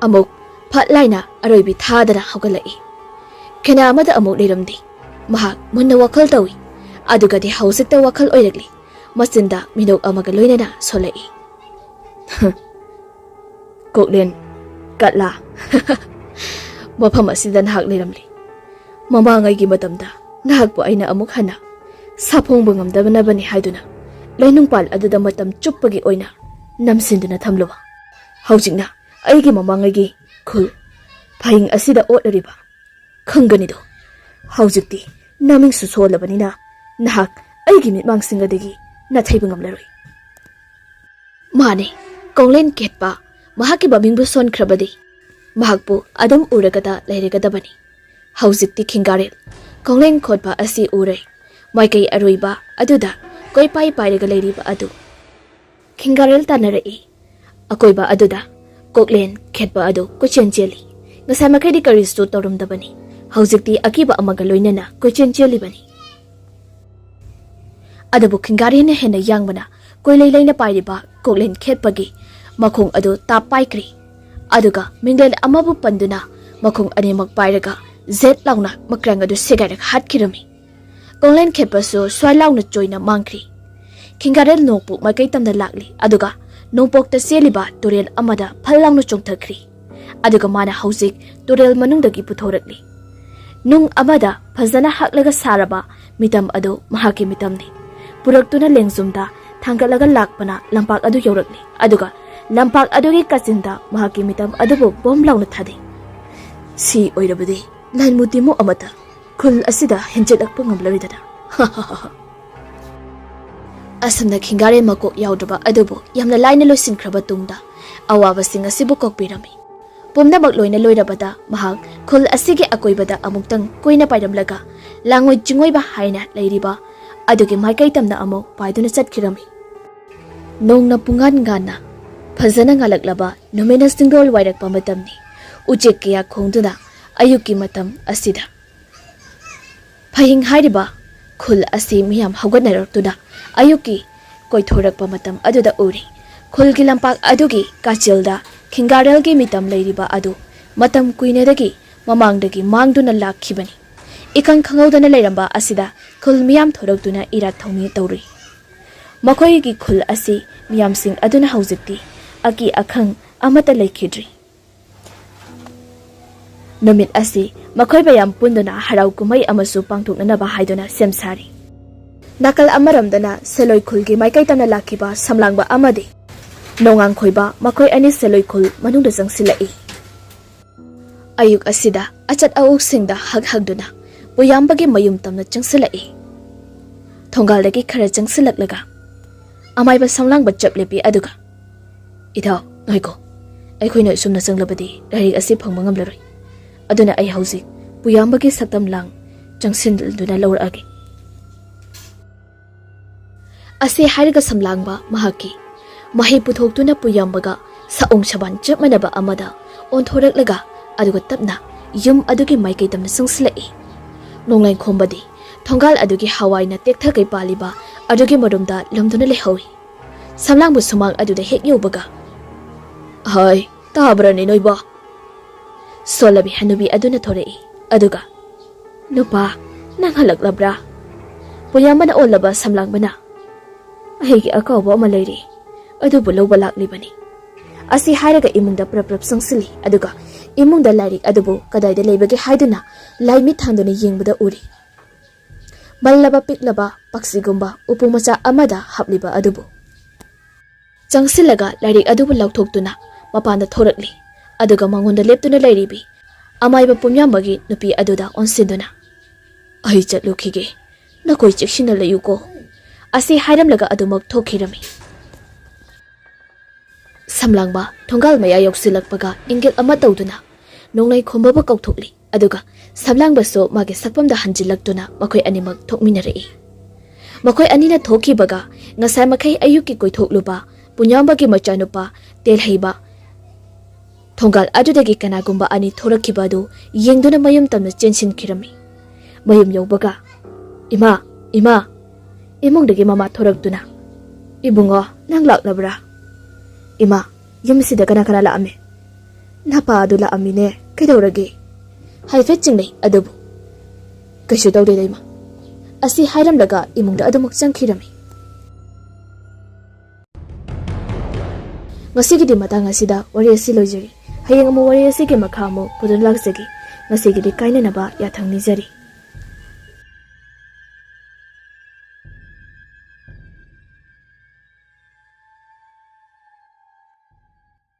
ꯑꯃꯨꯛ ꯐꯠ ꯂꯥꯏꯅ ꯑꯔꯣꯏꯕꯤ ꯊꯥꯗꯅ ꯍꯧꯒꯠꯂꯛꯏ꯫ ꯈꯦꯅꯥ ꯑꯃꯗ ꯑꯃꯨꯛ ꯂꯩꯔꯝꯗꯦ꯫ ꯃꯍꯥꯛ ꯃꯨꯟꯅ ꯋꯥꯈꯜ ꯇꯧꯏ꯫ ꯑꯗꯨꯒꯗꯤ ꯍꯧꯖꯤꯛꯇ ꯋꯥꯈꯜ ꯑꯣꯏꯔꯛꯂꯤ꯫ ꯃꯆꯤꯟꯗ ꯃꯤꯅꯣꯛ ꯑꯃꯒ ꯂꯣꯏꯅꯅ ꯁꯣꯜꯂꯛꯏ꯫ ꯀꯣꯛꯂꯦꯟ, ꯀꯠꯂꯥ, ꯃꯐꯝ ꯑꯁꯤꯗ ꯅꯍꯥꯛ ꯂꯩꯔꯝꯂꯤ꯫ ꯃꯃꯥꯡꯉꯩꯒꯤ ꯃꯇꯝꯗ ꯅꯍꯥꯛꯄꯨ ꯑꯩꯅ ꯑꯃꯨꯛ ꯍꯟꯅ ꯁꯥꯐꯣꯡꯕ ꯉꯝꯗꯅꯕꯅꯤ ꯍꯥꯏꯗꯨꯅ ꯂꯩꯅꯨꯡꯄꯥꯜ ꯑꯗꯨꯗ ꯃꯇꯝ ꯆꯨꯞꯄꯒꯤ ꯑꯣꯏꯅ ꯅꯝꯁꯤꯟꯗꯨꯅ ꯊꯝꯂꯨꯕ꯫ ꯍꯧꯖꯤꯛꯅ ꯑꯩꯒꯤ ꯃꯃꯥꯡꯉꯩꯒꯤ ꯈꯨꯜ, ꯐꯌꯦꯡ ꯑꯁꯤꯗ ꯑꯣꯠꯂꯔꯤꯕ ꯈꯪꯒꯅꯤꯗꯣ꯫ ꯍꯧꯖꯤꯛꯇꯤ ꯅꯃꯤꯡꯁꯨ ꯁꯣꯜꯂꯕꯅꯤꯅ ꯅꯍꯥꯛ ꯑꯩꯒꯤ ꯃꯤꯠꯃꯥꯡꯁꯤꯡ ꯑꯗꯒꯤ ꯅꯥꯊꯩꯕ ꯉꯝꯂꯔꯣꯏ꯫ ꯃꯥꯅꯦ, ꯀꯣꯡꯂꯦꯟ ꯈꯦꯠꯄ꯫ ꯃꯍꯥꯛꯀꯤ ꯃꯃꯤꯡꯕꯨ ꯁꯣꯟꯈ꯭ꯔꯕꯗꯤ ꯃꯍꯥꯛꯄꯨ ꯑꯗꯨꯝ ꯎꯔꯒꯗ ꯂꯩꯔꯒꯗꯕꯅꯤ꯫ ꯍꯧꯖꯤꯛꯇꯤ ꯈꯤꯡꯒꯥꯔꯦꯜ ꯀꯣꯡꯂꯦꯟ ꯈꯣꯠꯄ ꯑꯁꯤ ꯎꯔꯦ꯫ ꯃꯥꯏꯀꯩ ꯑꯔꯣꯏꯕ ꯑꯗꯨꯗ ꯀꯣꯏꯄꯥꯏ ꯄꯥꯏꯔꯒ ꯂꯩꯔꯤꯕ ꯑꯗꯨ ꯈꯤꯡꯒꯥꯔꯦꯜ ꯇꯥꯟꯅꯔꯛꯏ꯫ ꯑꯀꯣꯏꯕ ꯑꯗꯨꯗ ꯀꯣꯛꯂꯦꯟ ꯈꯦꯠꯄ ꯑꯗꯨ ꯀꯣꯏꯆꯦꯟ ꯆꯦꯜꯂꯤ꯫ ꯉꯁꯥꯏ ꯃꯈꯩꯗꯤ ꯀꯔꯤꯁꯨ ꯇꯧꯔꯝꯗꯕꯅꯤ꯫ ꯍꯧꯖꯤꯛꯇꯤ ꯑꯀꯤꯕ ꯑꯃꯒ ꯂꯣꯏꯅꯅ ꯀꯣꯏꯆꯦꯟ ꯆꯦꯜꯂꯤꯕꯅꯤ꯫ ꯑꯗꯨꯕꯨ ꯈꯤꯡꯒꯥꯔꯦꯜꯅ ꯍꯦꯟꯅ ꯌꯥꯡꯕꯅ ꯀꯣꯏꯂꯩ ꯂꯩꯅ ꯄꯥꯏꯔꯤꯕ ꯀꯣꯛꯂꯦꯟ ꯈꯦꯠꯄꯒꯤ ꯃꯈꯣꯡ ꯑꯗꯨ ꯇꯥꯞ ꯄꯥꯏꯈ꯭ꯔꯤ꯫ ꯑꯗꯨꯒ ꯃꯤꯡꯂꯦꯟ ꯑꯃꯕꯨ ꯄꯟꯗꯨꯅ ꯃꯈꯣꯡ ꯑꯅꯤꯃꯛ ꯄꯥꯏꯔꯒ ꯖꯦꯠ ꯂꯥꯎꯅ ꯃꯀ꯭ꯔꯥꯡ ꯑꯗꯨ ꯁꯦꯒꯥꯏꯔꯒ ꯍꯥꯠꯈꯤꯔꯝꯃꯤ꯫ ꯀꯣꯡꯂꯦꯟ ꯈꯦꯠꯄꯁꯨ ꯁ꯭ꯋꯥꯏ ꯂꯥꯎꯅ ꯆꯣꯏꯅ ꯃꯥꯡꯈ꯭ꯔꯤ꯫ ꯈꯤꯡꯒꯥꯔꯦꯜ ꯅꯣꯡꯄꯣꯛ ꯃꯥꯏꯀꯩ ꯇꯝꯅ ꯂꯥꯛꯂꯤ, ꯑꯗꯨꯒ ꯅꯣꯡꯄꯣꯛꯇ ꯆꯦꯜꯂꯤꯕ ꯇꯨꯔꯦꯜ ꯑꯃꯗ ꯐꯜ ꯂꯥꯎꯅ ꯆꯣꯡꯊꯈ꯭ꯔꯤ꯫ ꯑꯗꯨꯒ ꯃꯥꯅ ꯍꯧꯖꯤꯛ ꯇꯨꯔꯦꯜ ꯃꯅꯨꯡꯗꯒꯤ ꯄꯨꯊꯣꯔꯛꯂꯤ꯫ ꯅꯨꯡ ꯑꯃꯗ ꯐꯖꯅ ꯍꯛꯂꯒ ꯁꯥꯔꯕ ꯃꯤꯇꯝ ꯑꯗꯨ ꯃꯍꯥꯛꯀꯤ ꯃꯤꯇꯝꯅꯤ꯫ ꯄꯨꯔꯛꯇꯨꯅ ꯂꯦꯡꯖꯨꯝꯗ ꯊꯥꯡꯒꯠꯂꯒ ꯂꯥꯛꯄꯅ ꯂꯝꯄꯥꯛ ꯑꯗꯨ ꯌꯧꯔꯛꯂꯤ, ꯑꯗꯨꯒ ꯂꯝꯄꯥꯛ ꯑꯗꯨꯒꯤ ꯀꯥꯆꯤꯟꯗ ꯃꯍꯥꯛꯀꯤ ꯃꯤꯇꯝ ꯑꯗꯨꯕꯨ ꯕꯣꯝ ꯂꯥꯎꯅ ꯊꯥꯗꯩ꯫ ꯁꯤ ꯑꯣꯏꯔꯕꯗꯤ ꯂꯥꯟꯃꯨ ꯇꯤꯃꯨ ꯑꯃꯠꯇ ꯈꯨꯜ ꯑꯁꯤꯗ ꯍꯦꯟꯖꯤꯜꯂꯛꯄ ꯉꯝꯂꯔꯣꯏꯗꯅ꯫ ꯑꯁꯨꯝꯅ ꯈꯤꯡꯒꯥꯔꯦꯜ ꯃꯀꯣꯛ ꯌꯥꯎꯗ꯭ꯔꯕ ꯑꯗꯨꯕꯨ ꯌꯥꯝꯅ ꯂꯥꯏꯅ ꯂꯣꯏꯁꯤꯟꯈ꯭ꯔꯕ ꯇꯨꯡꯗ ꯑꯋꯥꯕꯁꯤꯡ ꯑꯁꯤꯕꯨ ꯀꯣꯛꯄꯤꯔꯝꯃꯤ꯫ ꯄꯨꯝꯅꯃꯛ ꯂꯣꯏꯅ ꯂꯣꯏꯔꯕꯗ ꯃꯍꯥꯛ ꯈꯨꯜ ꯑꯁꯤꯒꯤ ꯑꯀꯣꯏꯕꯗ ꯑꯃꯨꯛꯇꯪ ꯀꯣꯏꯅ ꯄꯥꯏꯔꯝꯂꯒ ꯂꯥꯡꯑꯣꯏ ꯆꯤꯡꯑꯣꯏꯕ ꯍꯥꯏꯅ ꯂꯩꯔꯤꯕ ꯑꯗꯨꯒꯤ ꯃꯥꯏꯀꯩ ꯇꯝꯅ ꯑꯃꯨꯛ ꯄꯥꯏꯗꯨꯅ ꯆꯠꯈꯤꯔꯝꯃꯤ꯫ ꯅꯣꯡꯅ ꯄꯨꯡꯉꯥꯟ ꯉꯥꯟꯅ ꯐꯖꯅ ꯉꯥꯜꯂꯛꯂꯕ ꯅꯨꯃꯤꯠꯅ ꯆꯤꯡꯗꯣꯜ ꯋꯥꯏꯔꯛꯄ ꯃꯇꯝꯅꯤ꯫ ꯎꯆꯦꯛ ꯀꯌꯥ ꯈꯣꯡꯗꯨꯅ ꯑꯌꯨꯛꯀꯤ ꯃꯇꯝ ꯑꯁꯤꯗ ꯐꯌꯦꯡ ꯍꯥꯏꯔꯤꯕ ꯈꯨꯜ ꯑꯁꯤ ꯃꯤꯌꯥꯝ ꯍꯧꯒꯠꯅꯔꯛꯇꯨꯅ ꯑꯌꯨꯛꯀꯤ ꯀꯣꯏꯊꯣꯔꯛꯄ ꯃꯇꯝ ꯑꯗꯨꯗ ꯎꯔꯤ꯫ ꯈꯨꯜꯒꯤ ꯂꯝꯄꯥꯛ ꯑꯗꯨꯒꯤ ꯀꯥꯆꯤꯜꯗ ꯈꯤꯡꯒꯥꯔꯦꯜꯒꯤ ꯃꯤꯇꯝ ꯂꯩꯔꯤꯕ ꯑꯗꯨ ꯃꯇꯝ ꯀꯨꯏꯅꯗꯒꯤ ꯃꯃꯥꯡꯗꯒꯤ ꯃꯥꯡꯗꯨꯅ ꯂꯥꯛꯈꯤꯕꯅꯤ꯫ ꯏꯈꯪ ꯈꯪꯍꯧꯗꯅ ꯂꯩꯔꯝꯕ ꯑꯁꯤꯗ ꯈꯨꯜ ꯃꯤꯌꯥꯝ ꯊꯣꯔꯛꯇꯨꯅ ꯏꯔꯥꯠ ꯊꯧꯅꯤ ꯇꯧꯔꯤ꯫ ꯃꯈꯣꯏꯒꯤ ꯈꯨꯜ ꯑꯁꯤ ꯃꯤꯌꯥꯝꯁꯤꯡ ꯑꯗꯨꯅ ꯍꯧꯖꯤꯛꯇꯤ ꯑꯀꯤ ꯑꯈꯪ ꯑꯃꯠꯇ ꯂꯩꯈꯤꯗ꯭ꯔꯤ꯫ ꯅꯨꯃꯤꯠ ꯑꯁꯤ ꯃꯈꯣꯏ ꯃꯌꯥꯝ ꯄꯨꯟꯗꯨꯅ ꯍꯔꯥꯎ ꯀꯨꯝꯍꯩ ꯑꯃꯁꯨ ꯄꯥꯡꯊꯣꯛꯅꯅꯕ ꯍꯥꯏꯗꯨꯅ ꯁꯦꯝ ꯁꯥꯔꯤ꯫ ꯅꯥꯀꯜ ꯑꯃꯔꯣꯝꯗꯅ ꯁꯦꯂꯣꯏ ꯈꯨꯜꯒꯤ ꯃꯥꯏꯀꯩ ꯇꯝꯅ ꯂꯥꯛꯈꯤꯕ ꯁꯝꯂꯥꯡꯕ ꯑꯃꯗꯤ ꯅꯣꯡꯉꯥꯡꯈꯣꯏꯕ ꯃꯈꯣꯏ ꯑꯅꯤ ꯁꯦꯂꯣꯏ ꯈꯨꯜ ꯃꯅꯨꯡꯗ ꯆꯪꯁꯤꯜꯂꯛꯏ꯫ ꯑꯌꯨꯛ ꯑꯁꯤꯗ ꯑꯆꯠ ꯑꯋꯣꯛꯁꯤꯡꯗ ꯍꯛ ꯍꯛꯗꯨꯅ ꯄꯨꯌꯥꯝꯕꯒꯤ ꯃꯌꯨꯝ ꯇꯝꯅ ꯆꯪꯁꯤꯜꯂꯛꯏ꯫ ꯊꯣꯡꯒꯥꯜꯗꯒꯤ ꯈꯔ ꯆꯪꯁꯤꯜꯂꯛꯂꯒ ꯑꯃꯥꯏꯕ ꯁꯝꯂꯥꯡꯕ ꯆꯞ ꯂꯦꯞꯄꯤ, ꯑꯗꯨꯒ, "ꯏꯙꯧ, ꯉꯥꯏꯈꯣ, ꯑꯩꯈꯣꯏꯅ ꯑꯁꯨꯝꯅ ꯆꯪꯂꯕꯗꯤ ꯂꯥꯏꯔꯤꯛ ꯑꯁꯤ ꯐꯪꯕ ꯉꯝꯂꯔꯣꯏ꯫ ꯑꯗꯨꯅ ꯑꯩ ꯍꯧꯖꯤꯛ ꯄꯨꯌꯥꯝꯕꯒꯤ ꯁꯛꯇꯝ ꯂꯥꯡ ꯆꯪꯁꯤꯟꯗꯨꯅ ꯂꯧꯔꯛꯑꯒꯦ"꯫ ꯑꯁꯤ ꯍꯥꯏꯔꯒ ꯁꯝꯂꯥꯡꯕ ꯃꯍꯥꯛꯀꯤ ꯃꯍꯩ ꯄꯨꯊꯣꯛꯇꯨꯅ ꯄꯨꯌꯥꯝꯕꯒ ꯁꯑꯣꯡ ꯁꯕꯥꯟ ꯆꯞ ꯃꯥꯟꯅꯕ ꯑꯃꯗ ꯑꯣꯟꯊꯣꯔꯛꯂꯒ, ꯑꯗꯨꯒ ꯇꯞꯅ ꯌꯨꯝ ꯑꯗꯨꯒꯤ ꯃꯥꯏꯀꯩ ꯇꯝꯅ ꯆꯪꯁꯤꯜꯂꯛꯏ꯫ ꯅꯣꯡꯂꯩ ꯈꯣꯝꯕꯗꯤ ꯊꯣꯡꯒꯥꯜ ꯑꯗꯨꯒꯤ ꯍꯋꯥꯏꯅ ꯇꯦꯛꯊꯒꯩ ꯄꯥꯜꯂꯤꯕ ꯑꯗꯨꯒꯤ ꯃꯔꯨꯝꯗ ꯂꯨꯝꯗꯨꯅ ꯂꯩꯍꯧꯏ꯫ ꯁꯝꯂꯥꯡꯕ ꯁꯨꯃꯥꯡ ꯑꯗꯨꯗ ꯍꯦꯛ ꯌꯧꯕꯒ, "ꯍꯥꯏ, ꯇꯥꯕ꯭ꯔꯅꯦ ꯅꯣꯏꯕꯣ?" ꯁꯣꯜꯂꯕꯤ ꯍꯅꯨꯕꯤ ꯑꯗꯨꯅ ꯊꯣꯔꯛꯏ, ꯑꯗꯨꯒ, "ꯅꯨꯄꯥ, ꯅꯪ ꯍꯜꯂꯛꯂꯕ꯭ꯔꯥ? ꯄꯨꯌꯥꯝꯕꯅ ꯑꯣꯜꯂꯕ ꯁꯝꯂꯥꯡꯕꯅ, ꯑꯩꯒꯤ ꯑꯀꯥꯎꯕ ꯑꯃ ꯂꯩꯔꯤ, ꯑꯗꯨꯕꯨ ꯂꯧꯕ ꯂꯥꯛꯂꯤꯕꯅꯤ"꯫ ꯑꯁꯤ ꯍꯥꯏꯔꯒ ꯏꯃꯨꯡꯗ ꯄ꯭ꯔꯞ ꯄ꯭ꯔꯞ ꯆꯪꯁꯤꯜꯂꯤ, ꯑꯗꯨꯒ ꯏꯃꯨꯡꯗ ꯂꯥꯏꯔꯤꯛ ꯑꯗꯨꯕꯨ ꯀꯗꯥꯏꯗ ꯂꯩꯕꯒꯦ ꯍꯥꯏꯗꯨꯅ ꯂꯥꯏ ꯃꯤꯠ ꯊꯥꯡꯗꯨꯅ ꯌꯦꯡꯕꯗ ꯎꯔꯤ, ꯃꯜꯂꯕ ꯄꯤꯛꯂꯕ ꯄꯥꯛꯁꯤꯒꯨꯝꯕ ꯎꯄꯨ ꯃꯆꯥ ꯑꯃꯗ ꯍꯥꯞꯂꯤꯕ ꯑꯗꯨꯕꯨ꯫ ꯆꯪꯁꯤꯜꯂꯒ ꯂꯥꯏꯔꯤꯛ ꯑꯗꯨꯕꯨ ꯂꯧꯊꯣꯛꯇꯨꯅ ꯃꯄꯥꯟꯗ ꯊꯣꯔꯛꯂꯤ, ꯑꯗꯨꯒ ꯃꯉꯣꯟꯗ ꯂꯦꯞꯇꯨꯅ ꯂꯩꯔꯤꯕꯤ ꯑꯃꯥꯏꯕ ꯄꯨꯝꯌꯥꯝꯕꯒꯤ ꯅꯨꯄꯤ ꯑꯗꯨꯗ ꯑꯣꯟꯁꯤꯟꯗꯨꯅ, "ꯑꯩ ꯆꯠꯂꯨꯈꯤꯒꯦ, ꯅꯈꯣꯏ ꯆꯦꯛꯁꯤꯟꯅ ꯂꯩꯌꯨꯀꯣ"꯫ ꯑꯁꯤ ꯍꯥꯏꯔꯝꯂꯒ ꯑꯗꯨꯃꯛ ꯊꯣꯛꯈꯤꯔꯝꯃꯤ꯫ ꯁꯝꯂꯥꯡꯕ ꯊꯣꯡꯒꯥꯜ ꯃꯌꯥ ꯌꯧꯁꯤꯜꯂꯛꯄꯒ ꯏꯪꯒꯤꯠ ꯑꯃ ꯇꯧꯗꯨꯅ ꯅꯣꯡꯂꯩ ꯈꯣꯝꯕꯕꯨ ꯀꯧꯊꯣꯛꯂꯤ, ꯑꯗꯨꯒ ꯁꯝꯂꯥꯡꯕꯁꯨ ꯃꯥꯒꯤ ꯁꯛꯐꯝꯗ ꯍꯟꯖꯤꯜꯂꯛꯇꯨꯅ ꯃꯈꯣꯏ ꯑꯅꯤꯃꯛ ꯊꯣꯛꯃꯤꯟꯅꯔꯛꯏ꯫ ꯃꯈꯣꯏ ꯑꯅꯤꯅ ꯊꯣꯛꯈꯤꯕꯒ ꯉꯁꯥꯏ ꯃꯈꯩ ꯑꯌꯨꯛꯀꯤ ꯀꯣꯏꯊꯣꯛꯂꯨꯕ ꯄꯨꯟꯌꯥꯝꯕꯒꯤ ꯃꯆꯥꯅꯨꯄꯥ ꯇꯦꯜꯍꯩꯕ ꯊꯣꯡꯒꯥꯜ ꯑꯗꯨꯗꯒꯤ ꯀꯅꯥꯒꯨꯝꯕ ꯑꯅꯤ ꯊꯣꯔꯛꯈꯤꯕ ꯑꯗꯨ ꯌꯦꯡꯗꯨꯅ ꯃꯌꯨꯝ ꯇꯝꯅ ꯆꯦꯟꯁꯤꯟꯈꯤꯔꯝꯃꯤ꯫ ꯃꯌꯨꯝ ꯌꯧꯕꯒ, "ꯏꯃꯥ, ꯏꯃꯥ!" ꯏꯃꯨꯡꯗꯒꯤ ꯃꯃꯥ ꯊꯣꯔꯛꯇꯨꯅ, "ꯏꯕꯨꯡꯉꯣ, ꯅꯪ ꯂꯥꯛꯂꯕ꯭ꯔꯥ?" "ꯏꯃꯥ, ꯌꯨꯝꯁꯤꯗ ꯀꯅꯥ ꯀꯅꯥ ꯂꯥꯛꯑꯝꯃꯤ?" "ꯅꯄꯥ ꯑꯗꯨ ꯂꯥꯛꯑꯝꯃꯤꯅꯦ, ꯀꯩꯗꯧꯔꯒꯦ?" ꯍꯥꯏꯐꯦꯠ ꯆꯤꯡꯅꯩ ꯑꯗꯨꯕꯨ, "ꯀꯩꯁꯨ ꯇꯧꯗꯦꯗ ꯏꯃꯥ"꯫ ꯑꯁꯤ ꯍꯥꯏꯔꯝꯂꯒ ꯏꯃꯨꯡꯗ ꯑꯗꯨꯃꯛ ꯆꯪꯈꯤꯔꯝꯃꯤ꯫ ꯉꯁꯤꯒꯤꯗꯤ ꯃꯇꯥꯡ ꯑꯁꯤꯗ ꯋꯥꯔꯤ ꯑꯁꯤ ꯂꯣꯏꯖꯔꯤ꯫ ꯍꯌꯦꯡ ꯑꯃꯨꯛ ꯋꯥꯔꯤ ꯑꯁꯤꯒꯤ ꯃꯈꯥ ꯑꯃꯨꯛ ꯄꯨꯗꯨꯅ ꯂꯥꯛꯆꯒꯦ꯫ ꯉꯁꯤꯒꯤꯗꯤ ꯀꯥꯏꯅꯅꯕ ꯌꯥꯊꯪ ꯅꯤꯖꯔꯤ꯫